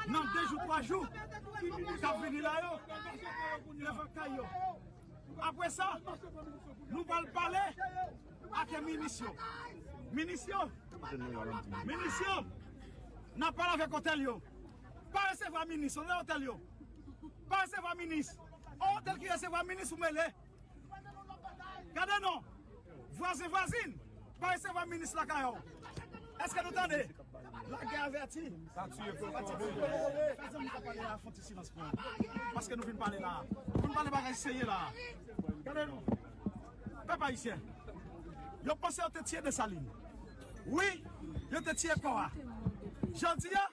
nan de jou, twa jou k ap vini la yo, devan kay yo. Apre sa, nou pral pale ak minis yo. Minis yo, minis yo, n ap pale avèk otèl yo. Pa resevwa minis, otèl yo. Pa resevwa minis. On otèl ki resevwa minis, ou mele. Gade non. Vwazen, vwazin, pa resevwa minis lakay ou. Èske nou tande? Lagè avèti. Sa tiye fò fò. Fè zanmi k ap pale la fè yon ti silans pou mwen. Paske nou vin pale la. Nou vin pale bagay serye la. Gade non. Pèp ayisyen. Yo panse yo te tiye Desalin. Wi, yo te tiye kò a. Jodi a,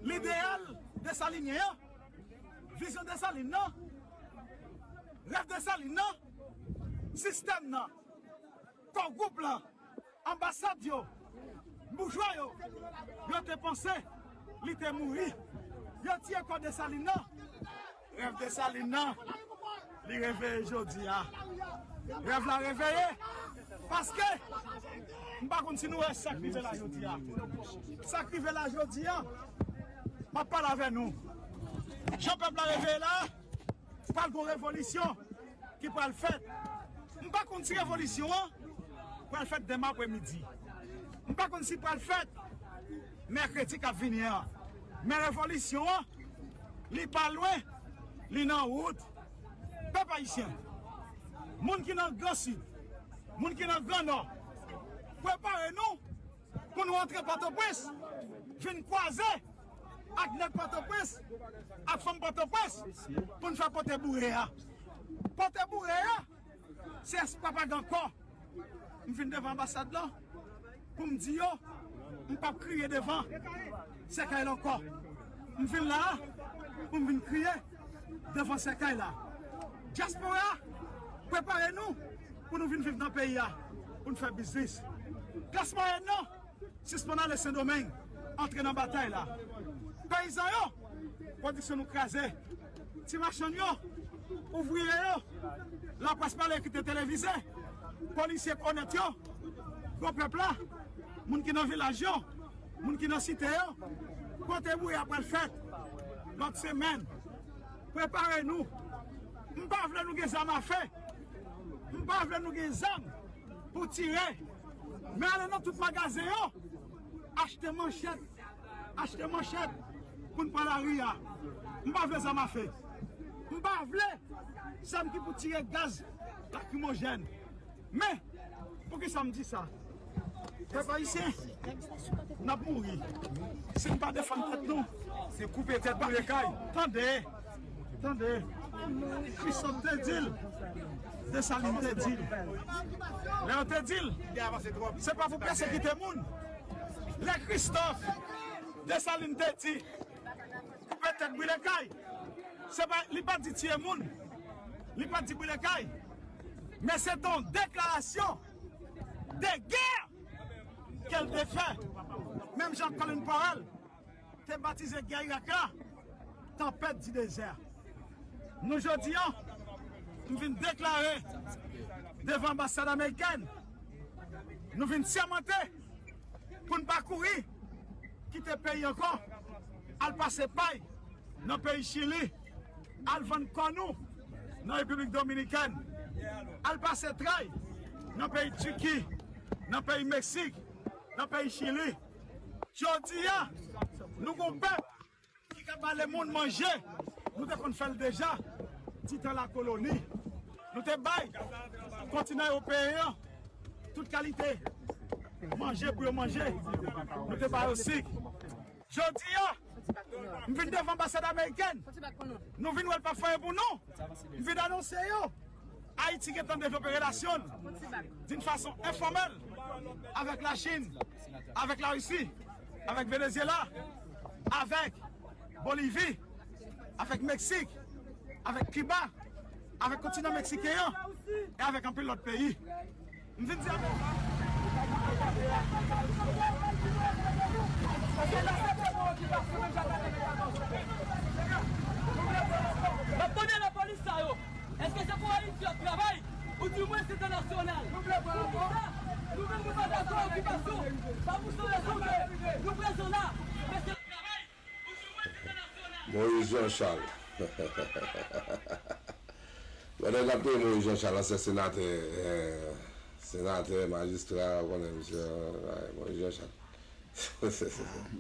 lideyal Desalinyen an, vizyon Desalin nan, rèv Desalin nan, sistèm nan, kò gwoup lan, anbasad yo, boujwa yo, yo te panse li te mouri. Yo tiye kò Desalin nan. Rèv Desalin nan, li reveye jodi a. Rèv la reveye. Paske, m pa konn si nou wè sa k rive la jodi a. Sa k rive la jodi a, m ap pale avè nou. Jan pèp la reveye la, pral gon revolisyon ki pral fèt. M pa konn si revolisyon an pral fèt demen apremidi. M pa konn si pral fèt mèkredi k ap vini an. Men revolisyon an, li pa lwen, li nan wout. Pèp ayisyen, moun ki nan Gran Sid, moun ki nan Gran Nò, prepare nou pou nou antre Pòtoprens, vin kwaze ak nèg Pòtoprens, ak fanm Pòtoprens, pou n fè pote boure a. Kote boure yo, se espwa pa gen ankò. M vin devan anbasad lan pou m di yo m p ap kriye devan sèkèy la ankò. M vin la a pou m vin kriye devan sèkèy la. Dyaspora, prepare nou pou nou vin viv nan peyi a, pou n fè biznis. Klas mwayèn nan, sispann ale Sendomeng, antre nan batay la. Peyizan yo, pwodiksyon nou kraze. Ti machann yo, ouvriye yo, laprès pale kite televize, polisye onèt yo, gwo pèp la, moun ki nan vilaj yo, moun ki nan site yo, kote bouya pral fèt lòt semèn. Prepare nou. M pa vle nou gen zam afe. M pa vle nou gen zam pou tire. Men ale nan tout magazen yo, achte manchèt, achte manchèt pou n pran lari a. M pa vle zam afe. M pa vle zam ki pou tire gaz lakrimojèn. Men, poukisa m di sa? Pèp ayisyen, n ap mouri. Si n pa defann tèt nou, se koupe tèt boule kay. Tande, tande. Christophe te di l, Desalin te di l. Lè yo te di l, se pa pou pèsekite moun. Lè Christophe Desalin te di, koupe tèt boule kay, se pa, li pa di tiye moun, li pa di boule kay, men se te yon deklarasyon de gè ke l te fè. Menm jan Colin Powell te batize gè Irak la, tanpèt di dezè. Nou jodi a, m vin deklare devan anbasad amerikèn, nou vin sèmante pou n pa kouri kite peyi ankò, al pase pay nan peyi Chili, al vann kò nou nan Repiblik Dominikèn, al pase tray nan peyi Tiki, nan peyi Meksik, nan peyi Chili. Jodi a, nou gon pèp ki ka ba lemonn manje. Nou te konn fè l deja, ti tan lakoloni. Nou te bay kontinan ewopeyen an tout kalite manje pou yo manje. Nou te ba yo sik. Jodi a, m vin devan anbasad amerikèn. Nou vin wè l pa fè anyen pou nou. M vin anonse yo. Ayiti gentan devlope relasyon l d'une façon informèl avèk Lachin, avèk Larisi, avèk Venezyela, avèk Bolivi, avèk Meksik, avèk Kiba, avèk kontinan meksiken an, e avèk anpil lòt peyi. M vin di N ap kondane polis sa yo. Èske se pou Ayiti y ap travay? Ou di mwen se entènasyonal. Poukisa nou menm nou pa dakò ak okipasyon? Sa pou se rezon ke nou prezan la. Men se Moïse Jean Charles. Pandan n ap tande Moïse Jean Charles, ansyen senatè, senatè, majistra, ou konnen misye, Moïse Jean Charles.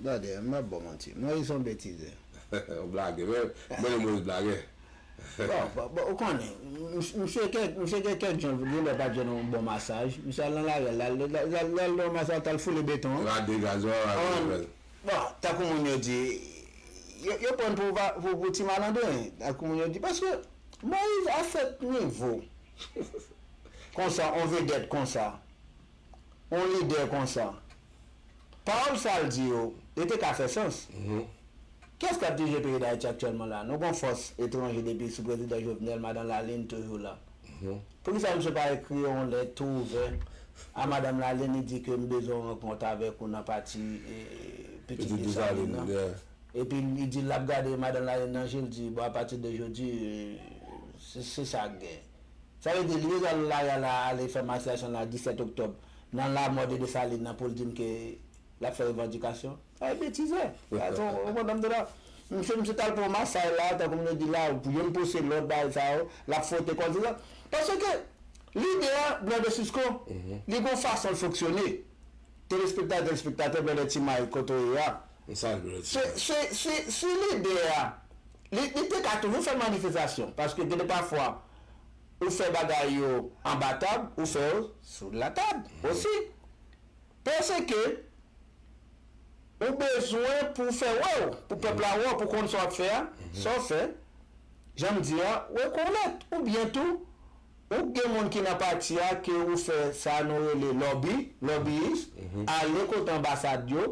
Tande, m ap ba w manti. Moïse se yon betizè. Yon blagè. Men, m renmen Moïse blagè. Bon, bon, bon, ou konnen, misye kèk, misye gen kèk jan, gen lè pa t jwenn yon bon masaj. Misye al nan lari a, l al, l al, l al nan yon masaj, t al foule beton an. Rade gazon an, rade. Bon, tankou moun yo di, yo, yo pran l pou, pou, pou ti malandren, tankou moun yo di, paske Moïse a sèt nivo konsa, on vedèt konsa, on lidè konsa, pawòl sa l di yo, yo te ka fè sans. Kiyès k ap dirije peyi Dayiti aktyèlman la? Nou gon fòs etranje depi sou prezidan Jovenel, madan Lalin toujou la. Poukisa misye pa ekri yon lèt tou ouvè a madanm Lalin, li di ke m bezwen yon rankont avèk ou nan pati pitit Desalin nan? Epi li di l ap gade madanm Lalin nan je, l di, bon, apati de jodi, se, se sa k gen. Sa vle di, li bezwen al lari a la, ale fè masaj lan disèt oktòb, nan lamò de Desalin nan, pou l di m ke l ap fè revandikasyon? Sa se betizè. Sa se yon, yon pwoblèm de la. Misye, misye t al pran masaj la, tankou moun yo di la, pou youn pouse lòt, bagay sa yo, l ap fwote kò l, se sa. Paske lidè a, Blòdè Sisko, li gon fason l fonksyone. Telespektatè, telespektatè, Blòdè Ti May, kote w ye a? Se, se, se, se lidè a. Li, li te ka toujou fè manifestasyon, paske gen de pafwa, ou fè bagay yo anba tab, ou fè yo sou latab osi. Paske ou bezwen pou fè wè w, pou pèp la wè w, pou konn sa w ap fè a, sa w fè, jan m di a, rekonèt, oubyen tou, Ou gen moun ki nan pati a ke ou fè sa nou rele lòbi, lòbiyis, ale kote anbasad yo,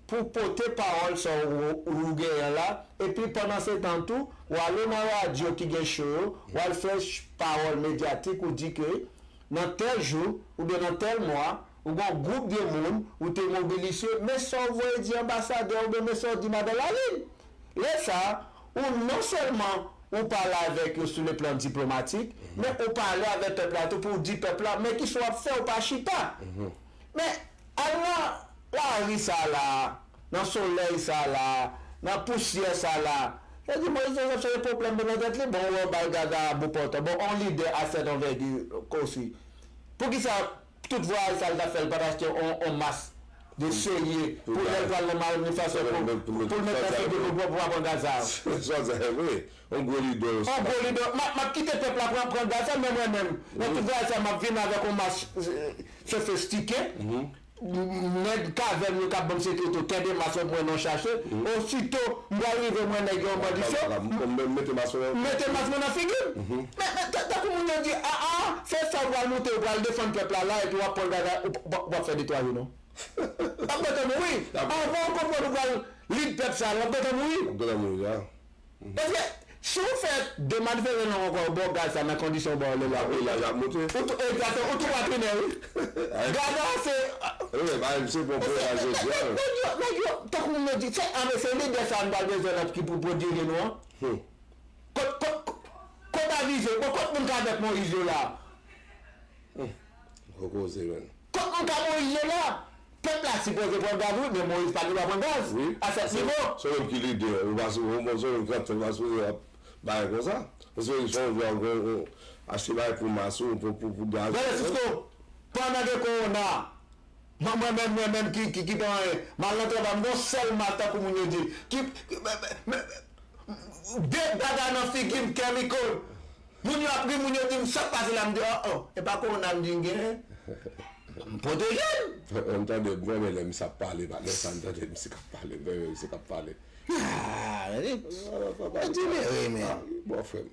pou pote pawòl sa ou, ou genyen la, epi pandan se tan tou, ou ale nan radyo ki gen cho yo, ou al fè ch- pawòl medyatik, ou di ke nan tèl jou, oubyen nan tèl mwa, ou gen yon gwoup de moun, ou te mobilize, men sa ou voye di anbasadè, oubyen men sa ou di madan Lalin. Lè sa a, ou non sèlman ou pale avèk yo sou le plan diplomatik, men ou pale avèk pèp la tou pou w di pèp la, men kisa w ap fè, ou pa chita. Men al nan lari sa la, nan solèy sa la, nan pousyè sa la. Yo di Moyiz Jozèf se yon pwoblèm nan tèt li, bon, ou wè w bay Gaga Boupòtan, bon, on lidè a sèt anvègi kosi. Poukisa tout vwayaj sa l t ap fè, l pa t achte on, on mas de serye pou lè l pral nan manifestasyon pou, pou l met nan figi l pou, pou pa pran gaz sa a? Sa, sa, vre. On gwo lidè. On gwo lidè. M ap, m ap kite pèp la pran, pran gaz sa, men mwen menm, nan tout vwayaj sa, m ap vin avèk on mas, euh, sofistike. Nèg kavèm yo k ap ban m sekirite, kenbe mas mwen, non chache. Osito m pral rive, m wè nèg yo an bandisyon, m mete mas mwen nan figi m. Men, men, ta- tankou moun yo di, a, a, se sa w pral moute, w pral defann pèp la la, epi w ap pran gaz la, w p- w p- w ap fè de twa jou, non. W ap gentan mouri. Anvan w konprann ou pral lid pèp sa, w ap gentan mouri. W ap gentan mouri, ya. Paske, si w fè de manifestasyon ankò, yo ba w gaz sa nan kondisyon yo ba w lè la. Wi, la, y ap monte. Ou tou, egzakteman, ou tou patwinè, wi. Gaz la, se Wi, ba, se bon pwojè jodi a. Nèg yo, nèg yo, tankou moun yo di, se, a, men se lidè sa nou pral bezwen la ki pou, pou dirije nou an. Kot, kot, kot avize, bon, kot moun k avèk Moyiz yo la? Gwo koze, menn. Kot moun k a Moyiz yo la? Pèp la sipoze pran gaz, wi, men Moyiz pa gen dwa pran gaz. Wi. A sèt nivo. Se ou menm ki lidè, ou pa, ou, ou, se ou menm ki ap fè, ou pa sipoze ap bay konsa. Ou sipoze fè yon, yon, yon, achte bagay pou mas ou, pou, pou, pou gaz. Gade, Sisko, pandan gen kowona, mwen, mwen menm, mwen menm ki, ki, ki pa anyen, m al nan travay, m gon sèl mas tankou moun yo di, ki, ki, men, men, men, de bagay nan figi m, chemical. Moun yo ap ri, moun yo di m, "Sa k pase la?" M di, "Oh, oh, e pa kowona m di m genyen. M pwoteje m." M tande, m renmen lè misye ap pale, pa lè sa m tande misye k ap pale, m renmen misye k ap pale. Ah, men li, li delire, men. Ah, bon, frè m.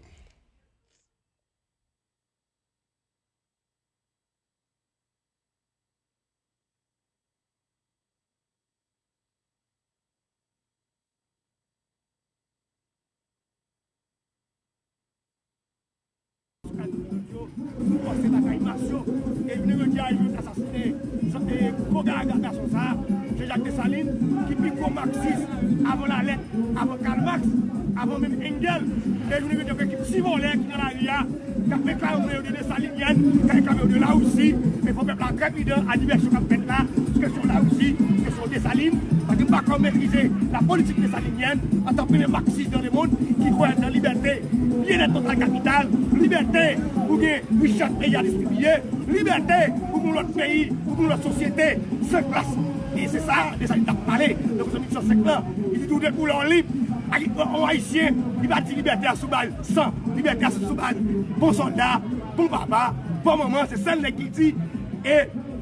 Sou kat yo, nou kòmanse batay mas yo. E jounen jodi a, yo asasinen, e, gwo ga-, gason sa a, Jean-Jacques Dessalines, ki pi gwo maksis avan Lalèt, avan Karl Marx, avan menm Engels. E jounen jodi a, yon ekip ti vòlè ki nan lari a, k ap reklame yo de Desalin, Desalinièn, k ap reklame yo de Larisi, men fò pèp la trè pridan a divèsyon k ap fèt la, sou kesyon Larisi, sou kesyon Desalin, paske m pa ka metrize la politik desalinièn, antan premye maksis dans le monde, ki kwè nan libète, byennèt total kapital, libète pou gen richès peyi a distribiye, libète pou gen yon lòt peyi, pou gen yon lòt sosyete, san klas. E se sa Desalin t ap pale. Donk, an mil uit san senk lan, li di tou de koulè w lib. Ak, yon Ayisyen, li pa di libète a sou baz san, libète a sou baz bon sòlda, bon papa, bon manman, se sèl nèg ki di, e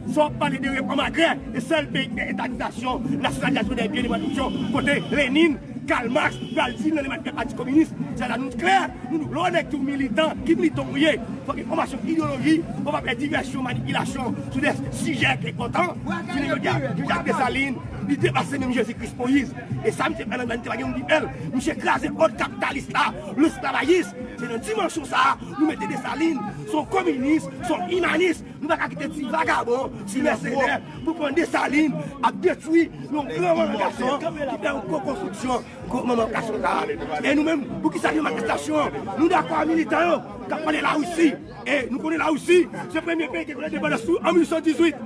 sa w ap pale de repann agrè, e sèl peyi ki gen etanizasyon, nasyonalizasyon de byen, de pwodiksyon, kote Lenin, Karl Marx, pral di nan le manifè Pati Kominis, se la nou klè, nou, nou, lè w nèg ki militan, ki militan w ye, fòk gen fòmasyon ideyoloji, fòk pa fè divèsyon, manipilasyon sou de sijè ki enpòtan. Jounen jodi a, Jean-Jacques Dessalines, li depase menm Jezi Kris Moyiz. E sa misye fè nan limanite pa gen moun ki fè l. Misye kraze òd kapitalis la, lesklavajis. Se nan dimansyon sa a, nou mete Desalin, se yon kominis, se yon imanis. Nou pa ka kite ti vagabon, ti mèsenè, pou pran Desalin, ap detwi yon gran manman gason ki fè yon gwo konstriksyon, gwo manman gason sa a. E nou menm, poukisa nou manifestasyon? Nou dakò a militan yo k ap pale Larisi. E nou konnen Larisi, se premye peyi ki rekonèt endepandans tou an mil uit san dizuit.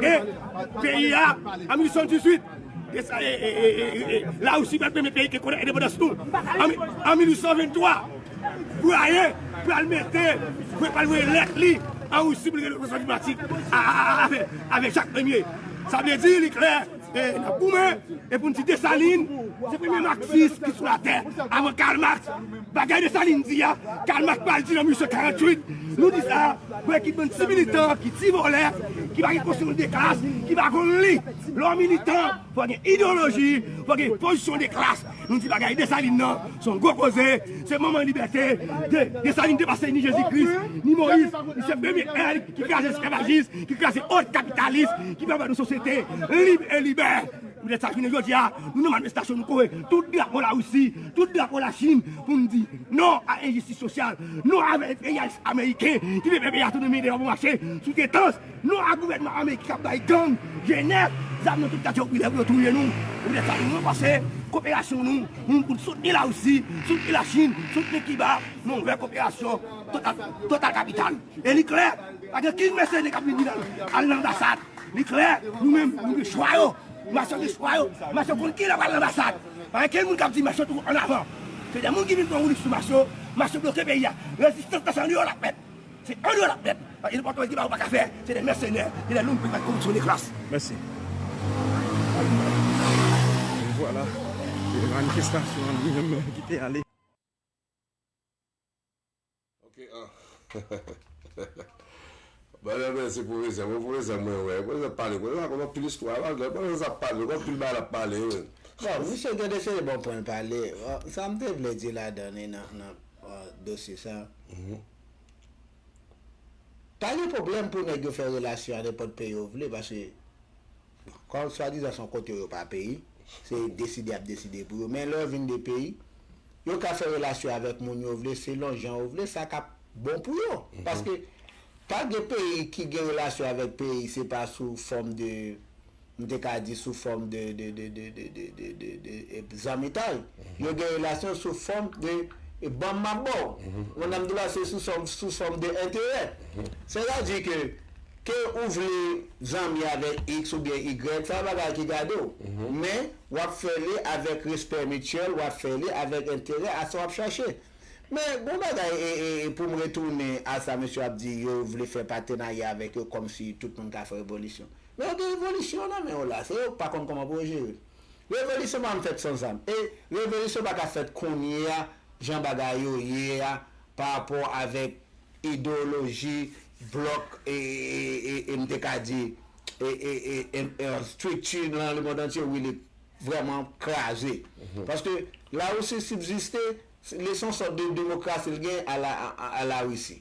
E peyi a, an mil uit san dizuit, e sa, e, e, Larisi pa premye peyi ki rekonèt endepandans tou. An mi-, an mil uit san venntwa, Boulaye pral mete, pral voye lèt li an Risi pou l gen reprezantasyon diplomatik a, a, a, avèk, avèk Jak Premye. Sa vle di, li klè, e, n ap goumen, e pou n di Desalin, se premye maksis ki sou latè, avan Karl Marx. Bagay Desalin di a, Karl Marx pral di l an mil uit san karanntuit. Nou di sa pou ekip bann ti militan ki ti vòlè, ki pa gen konsyans de klas, ki pa konn li. Lè w militan, fò gen ideyoloji, fò gen pozisyon de klas. Nou di bagay Desalin nan, se yon gwo koze, se moman libète. De, Desalin te pase ni Jezi Kris, ni Moyiz, li se premye èl ki kraze esklavajis, ki kraze òd kapitalis, ki pèmèt yon sosyete lib e libè. Poutèt sa, jounen jodi a, nou nan manifestasyon, nou kore tout drapo Larisi, tout drapo Lachin, pou n di non a enjistis sosyal, non avèk enperyalis ameriken ki vle fè peyi a tounen mete yo pou mache sou tretans, non a gouvènman ameriken k ap bay gang, Jenèf, zam nan tout katye popilè pou yo touye nou. Poutèt sa, nou ranfòse koperasyon nou, nou pou soutni Larisi, soutni Lachin, soutni Kiba, nan ouvè koperasyon total, total kapital. E li klè, pa gen okenn mèsenè k ap vin di al nan anbasad. Li klè, nou menm, nou gen chwa yo. Mache gen chwa yo. Mache konn kilè pral nan anbasad. Pa gen moun k ap di mache tou an avan. Se de moun ki vin pran woulib sou mache. Mache bloke peyi a. Rezistans nan se andeyò l ap fèt. Se andeyò l ap fèt. Paske nenpòt ki pa ou pa ka fè. Se de mèsenè. Se de lounpri k ap koripsyonnen klas. Mèsi. E vwala. Se manifestasyon an li menm ki te ale. Ok, ah. Bon, mèsi pwofesè. Mwen pwofesè mwen wè. Pwofesè ap pale. Pwofesè konn anpil istwa. Pwofesè ap pale. Konn anpil bagay l ap pale wi. Bon, misye gen de seri bon pwen l pale. Bon, sa m te vle di ladan li nan, nan, euh, dosye sa. Mhm. Pa gen pwoblèm pou nèg yo fè relasyon a nenpòt peyi yo vle, paske kòm swadizan se yon kote yo pa peyi, se deside y ap deside pou yo. Men lè yo vin de peyi, yo ka fè relasyon avèk moun yo vle, selon jan yo vle, sa k ap bon pou yo. Mhm. Paske pa gen peyi ki gen relasyon avèk peyi, se pa sou fòm de, m te ka di sou fòm de, de, de, de, de, de, de, de, e, zanmitay. Mhm. Yo gen relasyon sou fòm de, e, ban m m ap ba w. Mhm. Mwen, nan m di la, se sou fòm, sou fòm de enterè. Mhm. Sètadi ke, ke ou vle zanmi avèk X oubyen Y, sa bagay ki gade w. Mhm. Men, w ap fè li avèk respè mityèl, w ap fè li avèk enterè a sa w ap chache. Men, bon bagay, e, e, e pou m retounen a sa mesye ap di, yo vle fè patenarya avèk yo kòmsi tout moun ka fè revolisyon. Men yo gen revolisyon nan men yo la, se yo k pa konn kòman pou yo jere l. Revolisyon pa janm fèt san zam. E revolisyon pa ka fèt kounye a, jan bagay yo ye a, pa rapò avèk ideyoloji, blòk, e, e, e, e, e m te ka di, e, e, e, e, e, estrikti nan lemonn antye, wi, li vrèman kraze. Mhm. Paske Larisi sibziste, li se yon sòt de demokrasi l gen a la, a, a, a Larisi.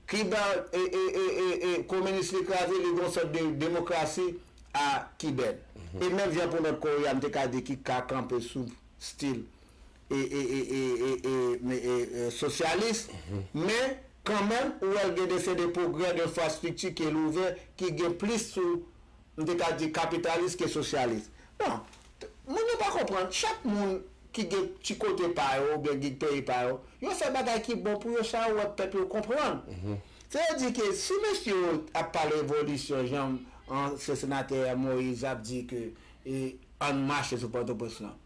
Kiba, e, e, e, e, e, kominis li kraze, li gen yon sòt de demokrasi a kibèn. Mhm. E menm jan pou Nòt Koreya, m te ka di ki ka kanpe sou stil e, e, e, e, e, e, e, e, sosyalis, mhm, men kanmenm, ou wè l gen de seri de pwogrè, de enfrastrikti ke l ouvè, ki gen plis sou, m te ka di, kapitalis ke sosyalis. Bon, t-, moun yo pa konprann, chak moun ki gen ti kote pa yo, oubyen gen peyi pa yo, yo fè bagay ki bon pou yo, sa yo wè pèp yo konprann. Mhm. Se vle di ke si mesye yo ap pale revolisyon, jan ansyen senatè Moïse ap di ke, e, ann mache sou Pòtoprens lan,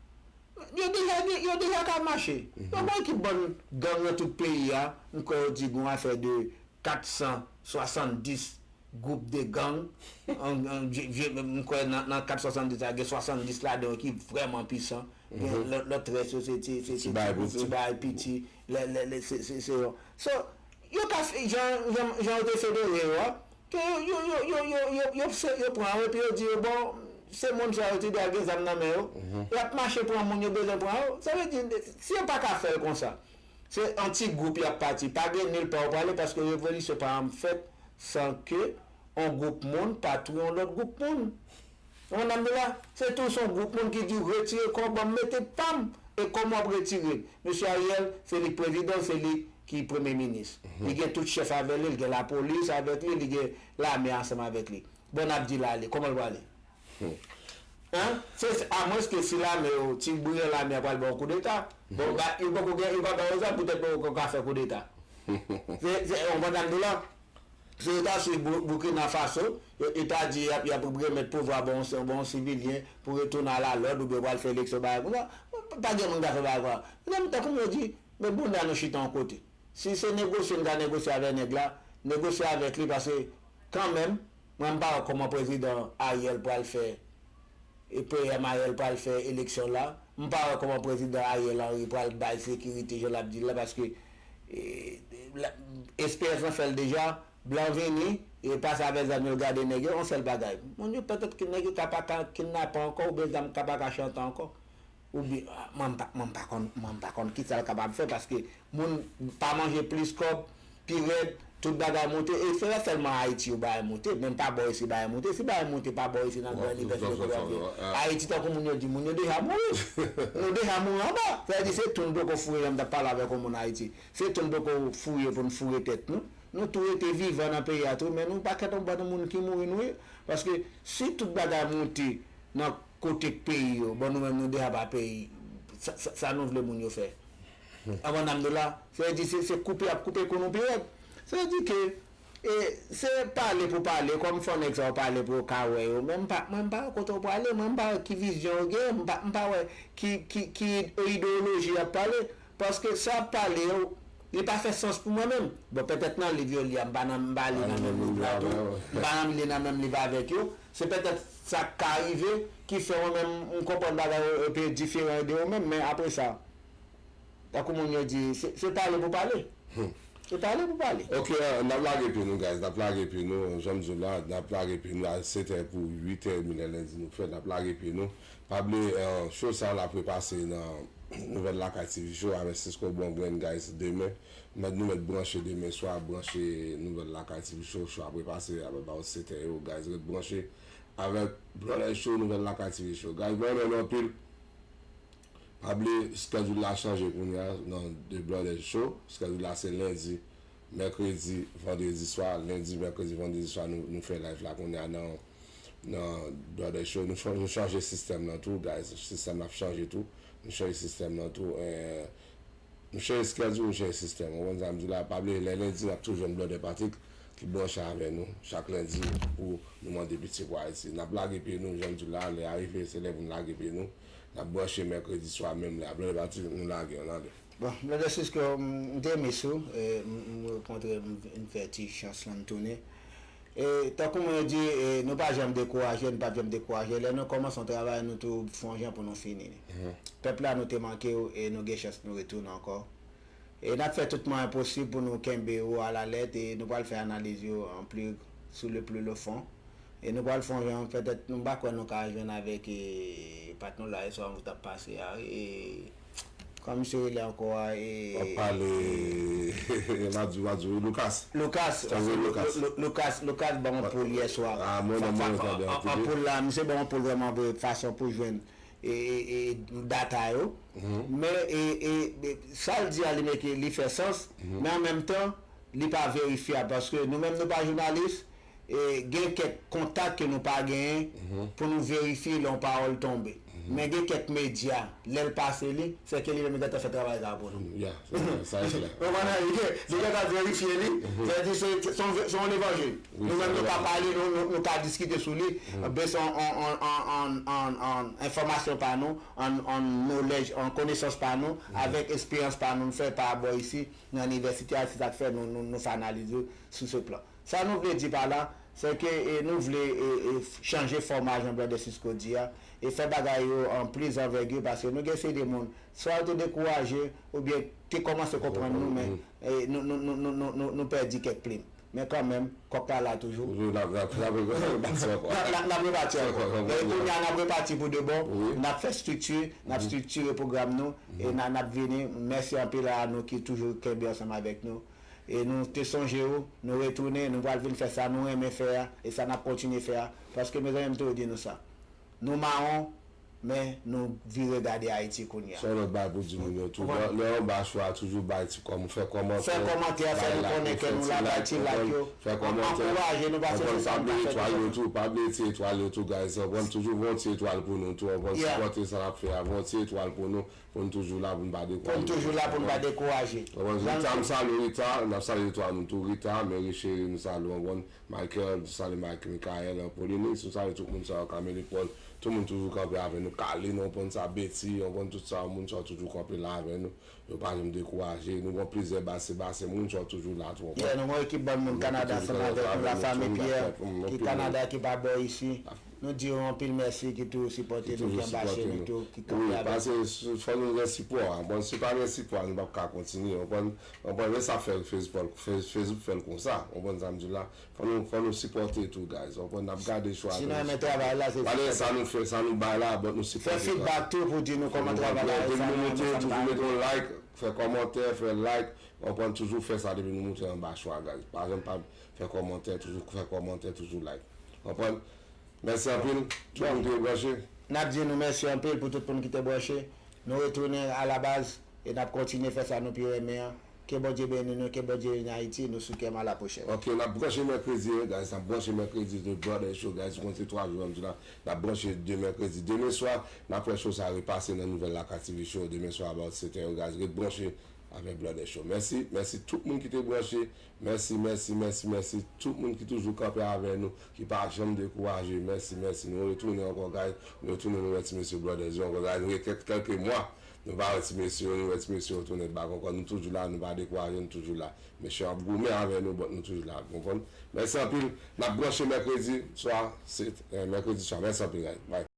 yo deja, yo deja ka mache. Mhm. Yo gen ekip bann gang nan tout peyi a. M kwè yo di gen yon afè de kat san swasanndis gwoup de gang. An, an, vye, vye, m kwè nan, nan kat swasanndis la, gen swasanndis ladan yo ki vrèman pisan. Gen, mhm, lòt, lòt rès yo, se ti, se ti, ti bagay piti. Lè, lè, lè, se, se, se yo. So, yo ka fè, jan, jan, jan yo te federe yo a, ke yo, yo, yo pran yo, epi yo di yo, bon, se moun sa yo, ti dwa gen zam nan men yo. Mhm. Y ap mache pran moun yo bezwen pran yo. Sa vle di, si yo pa ka fè l konsa, se an ti gwoup y ap pati. Pa gen nil pa w prale, paske revolisyon pa janm fèt san ke on gwoup moun pa touye on lòt gwoup moun. Ou konprann m di la? Se toujou on gwoup moun ki di, retire kò w ban m mete pa m. E kòman w ap retire l? Mesye Ariel, se li k prezidan, se li ki premye minis. Mhm. Li gen tout chèf avè li, li gen lapolis avèk li, li gen lame ansanm avèk li. Bon, n ap di l ale, kòman l prale? Hmm. Hein? Se, se, amwenske si lame yo, ti briyan lame a pral ba w koudeta. Bon, mhm, ba, yo poko gen, yo pa ba yo zam, poutèt poko ka fè koudeta. Se, se, ou konprann sa m di w la? Si yo ta swiv Bou-, Burkina Faso, yo, yo ta di y ap, y ap remèt pouvwa ba yon, ba yon sivilyen pou retounen alalòd oubyen pral fè eleksyon bagay konsa. Pa, pa gen moun k ka fè bagay konsa. Menm tan kòm yo di, men bounda nou chita yon kote. Si se negosye n ka negosye avèk nèg la, negosye avèk li paske kanmenm, mwen m pa wè kòman prezidan Ariel pral fè e P M Ariel pral fè eleksyon la. M pa wè kòman prezidan Ariel Henry pral bay sekirite jan l ap di l la, paske, e, la, esperyans lan fè l deja. Blan vini, e pase avèk zam yo, l gade nèg yo, yon sèl bagay. Moun yo petèt ke nèg yo ka pa ka kidnape ankò, oubyen zam ka pa ka chante ankò. Oubyen, mwen pa, mwen pa konn, mwen pa konn kisa l kapab fè, paske moun pa manje plis kòb, pi rèd, tout bagay monte, e se pa sèlman Ayiti yo bagay monte, menm pa bò isi bagay monte, si bagay monte pa bò isi nan gran nivè filozofik yo, Ayiti tankou moun yo di, moun yo deja mouri, nou deja mouri anba, sa vle di se tou nou poko foure jan m t ap pale avèk yon moun Ayiti, se tou nou poko foure pou n foure tèt nou, nou tou rete vivan nan peyi a tou, men nou pakèt yon bann moun ki mouri nou ye, paske si tout bagay monte nan kote k peyi yo, bon nou menm nou deja pa peyi, sa, sa, sa nou vle moun yo fè? Avan n a m de la, sa vle di se, se koupe y ap koupe kou nou pi rèd. Sa vle di ke e, se pale pou pale, kòm fò nèg sa yo pale pou yo ka wè yo, men m pa, mwen m pa wè kote yo prale, mwen m pa wè ki vizyon yo gen, m pa, m pa wè ki, ki, ki ideyoloji y ap pale, paske sa y ap pale yo, li pa fè sans pou mwen menm. Bon, petèt nan liv yo li a, m pa nan, m pa li nan menm liv la tou, m pa nan li nan menm liv avèk yo, se petèt sa k ka rive ki fè mwen menm m konprann bagay yo, yo pi diferan de yo menm, men apre sa, tankou moun yo di, se, se pale pou pale. Se pale pou pale. Ok, n ap lage pye nou, guys, n ap lage pye nou, jan m di w la, n ap lage pye nou a sèt è pou uit è edmi lè lendi nou fè, n ap lage pye nou. Pa bliye, eh, show sa l ap repase nan Nouvèl Lakay T V Show avèk Cisco Bongren, guys, demen. Mèt nou mèt branche demen swa, branche Nouvèl Lakay T V Show, show ap repase about sèt è yo, guys, ret branche avèk Brother Show, Nouvèl Lakay T V Show. Guys, mwen renmen nou anpil. Pa bliye, schedule la chanje kounye a nan The Brother Show. Schedule la se lendi, mèkredi, vandredi swa, lendi, mèkredi, vandredi swa, nou, nou fè live la kounye a nan, nan Brother Show. Nou chan-, nou chanje sistèm nan tou, guys. Sistèm nan ap chanje tou. Nou chanje sistèm nan tou. Eh, nou chanje schedule, nou chanje sistèm. Ou konprann sa m di la? Pa bliye, lè lendi, n ap tou jwenn Brother Patrick ki branche avè nou chak lendi pou nou mande piti pou Ayiti. N ap lage pye nou, jan m di w la, lè a rive, se lè pou n lage pye nou. N ap branche mèkredi swa menm lè a. Brother Patrick, nou lage, ann ale. Bon, Brother Cisco, m, m te miss ou, e, m, m rankontre, m, m fè ti chans lan m tounen. E, tankou mwen di, e, nou pa janm dekouraje, nou p ap janm dekouraje. Lè nou kòmanse yon travay, nou tou fè yon jan pou nou fini li. Pèp la, nou te manke w, e nou gen chans nou retounen ankò. E n ap fè tout mwayen posib pou nou kenbe w alalèt, e nou pral fè analiz yo an pli, sou le pli le fon. E nou pral fè yon jan, petèt, nou pa kwè nou ka jwenn avèk, e, patnè w la, e sa w t ap pase a, e, kòman misye rele ankò a, e, w ap pale, m ap di, m ap di, Lucas. Lucas, Stanley Lucas. Lu-, Lu-, Lucas, Lucas ban yon poul yè swa. Ah, mwen menm, mwen tande an poul la, misye ban yon poul vrèman vre fason pou jwenn e, e, e, data yo. Men, e, e, e, sa l di a, li meke, li fè sans, men an menm tan, li pa verifyab, paske nou menm nou pa jounalis, e, gen kèk kontak ke nou pa genyen pou nou verifye lè yon pawòl tonbe. Men gen kèk medya, lè l pase li, se ke li menm li gentan fè travay sa pou nou. Ya, sa, sa e klè. Ou konprann? Li gen, li gentan verifye li, sa vle di se, se yon, se yon levanjil. Nou menm nou ka pale, nou, nou, nou ka diskite sou li, based on, on, on, on, on, on, on enfòmasyon pa nou, on, on knowledge, on konesans pa nou, avèk esperyans pa nou, nou fè pa bò isi, nan inivèsite a, se sa k fè nou, nou, nou fè analiz yo sou se plan. Sa nou vle di pa la, se ke, e, nou vle, e, e, chanje fòma jan Brother Cisco di a, e fè bagay yo an plis anvègi, paske nou gen seri de moun, swa yo te dekouraje, oubyen te kòmanse konprann nou, men, e, nou, nou pèdi kèk plim. Men kanmenm, kòk la la toujou. Toujou la, la, la, la, la, la, n ap repati ankò. N ap repati ankò. E kounye a, n ap repati pou de bon. Wi. N ap fè estrikti, n ap estriktire pwogram nou, e n a, n ap vini. Mèsi anpil a nou ki toujou kenbe ansanm avèk nou. E nou te sonje w, nou retounen, nou pral vin fè sa nou renmen fè a, e sa n ap kontinye fè a. Paske, mezanmi, m toujou di nou sa. Nou mawon, men nou vire gade Ayiti kounye a. Se yon lòt bagay pou di moun yo tou. Lè, lè w anba show a, toujou bay ti kòm-, fè kòmantè. Fè kòmantè, fè nou konnen ke nou la, bay ti like yo. Fè kòmantè. Ankouraje nou, paske se sa nou ka fè. Pa bliye etwal yo tou, pa bliye ti etwal yo tou, guys. Anprann toujou voye ti etwal pou nou tou, anprann sipòte sa n ap fè a, voye ti etwal pou nou, pou nou toujou la, pou nou pa dekouraje. Pou nou toujou la, pou nou pa dekouraje. Anprann, Rita, m salye Rita, n ap salye etwal nou tou, Rita, Mary Cheri, nou salye w, anprann. Michael, nou salye Mike, Michael, Pauline, nou salye tout moun sa yo, Camille Paul, tout moun toujou kanpe avè nou, Carline, w konprann sa, Betty, w konprann tout sa, moun sa yo toujou kanpe la avè nou, yo pa janm dekouraje, nou gon plizyè baz, se baz, se moun sa yo toujou la tou, w konprann. Yeah, nou gon ekip bann moun Kanada ansanm avèk nou, la famille Pierre, ki Kanada, ki pa bò isi. Nou di yo anpil mèsi ki toujou sipòte nou, ki anbache nou tou, ki kanpe avèk nou. Wi, paske fò nou gen sipò a. Bon, si pa gen sipò a, nou p ap ka kontinye. Ou konprann? Ou konprann? E sa fè Facebook fè l konsa. Ou konprann sa m di w la? Fò nou, fò nou sipòte tou, guys. Ou konprann? N ap gade cho a. Si nou renmen travay la, se sipòte. Sa nou fè, sa nou bay la, bon, nou sipòte. Fè feedback tou pou di nou kòman travay la ye, sa nou renmen, sa nou pa renmen. Toujou mete yon like, fè kòmantè, fè like. Ou konprann? Toujou fè sa depi nou moute anba cho a, guys. Pa janm pa fè kòmantè, toujou fè kòmantè, toujou like. Ou konprann? Mèsi anpil, tout moun ki te branche. N ap di nou mèsi anpil pou tout moun ki te branche. Nou retounen a la baz e n ap kontinye fè sa nou pi renmen an. Ke Bondye beni nou, ke Bondye beni Ayiti. Nou sou kè m, a la pwochèn. Ok, n ap branche mèkredi, guys. N ap branche mèkredi de Brother Show, guys. Ou konn se twa jou, m di la. N ap branche demen mèkredi. Demen swa, n ap fè show sa repase nan nouvèl Laka T V Show. Demen swa, about sèt è, guys. Ret branche avèk Brother Show. Mèsi, mèsi tout moun ki te branche. Mèsi, mèsi, mèsi, mèsi. Tout moun ki toujou kanpe avè nou, ki pa janm dekouraje. Mèsi, mèsi. Nou retounen ankò, guys. Nou retounen, nou wè ti mesye Brothers yo ankò, guys. Nou gen kèk, kèlke mwa. Nou pa wè ti mesye yo, nou wè ti mesye yo tounen back ankò. Nou toujou la, nou pa dekouraje, nou toujou la. Mesye yo ap goumen avè nou, but nou toujou la. Ou konprann? Mèsi anpil. N ap branche mèkredi swa, se, eh, mèkredi swa. Mèsi anpil, guys. Bye.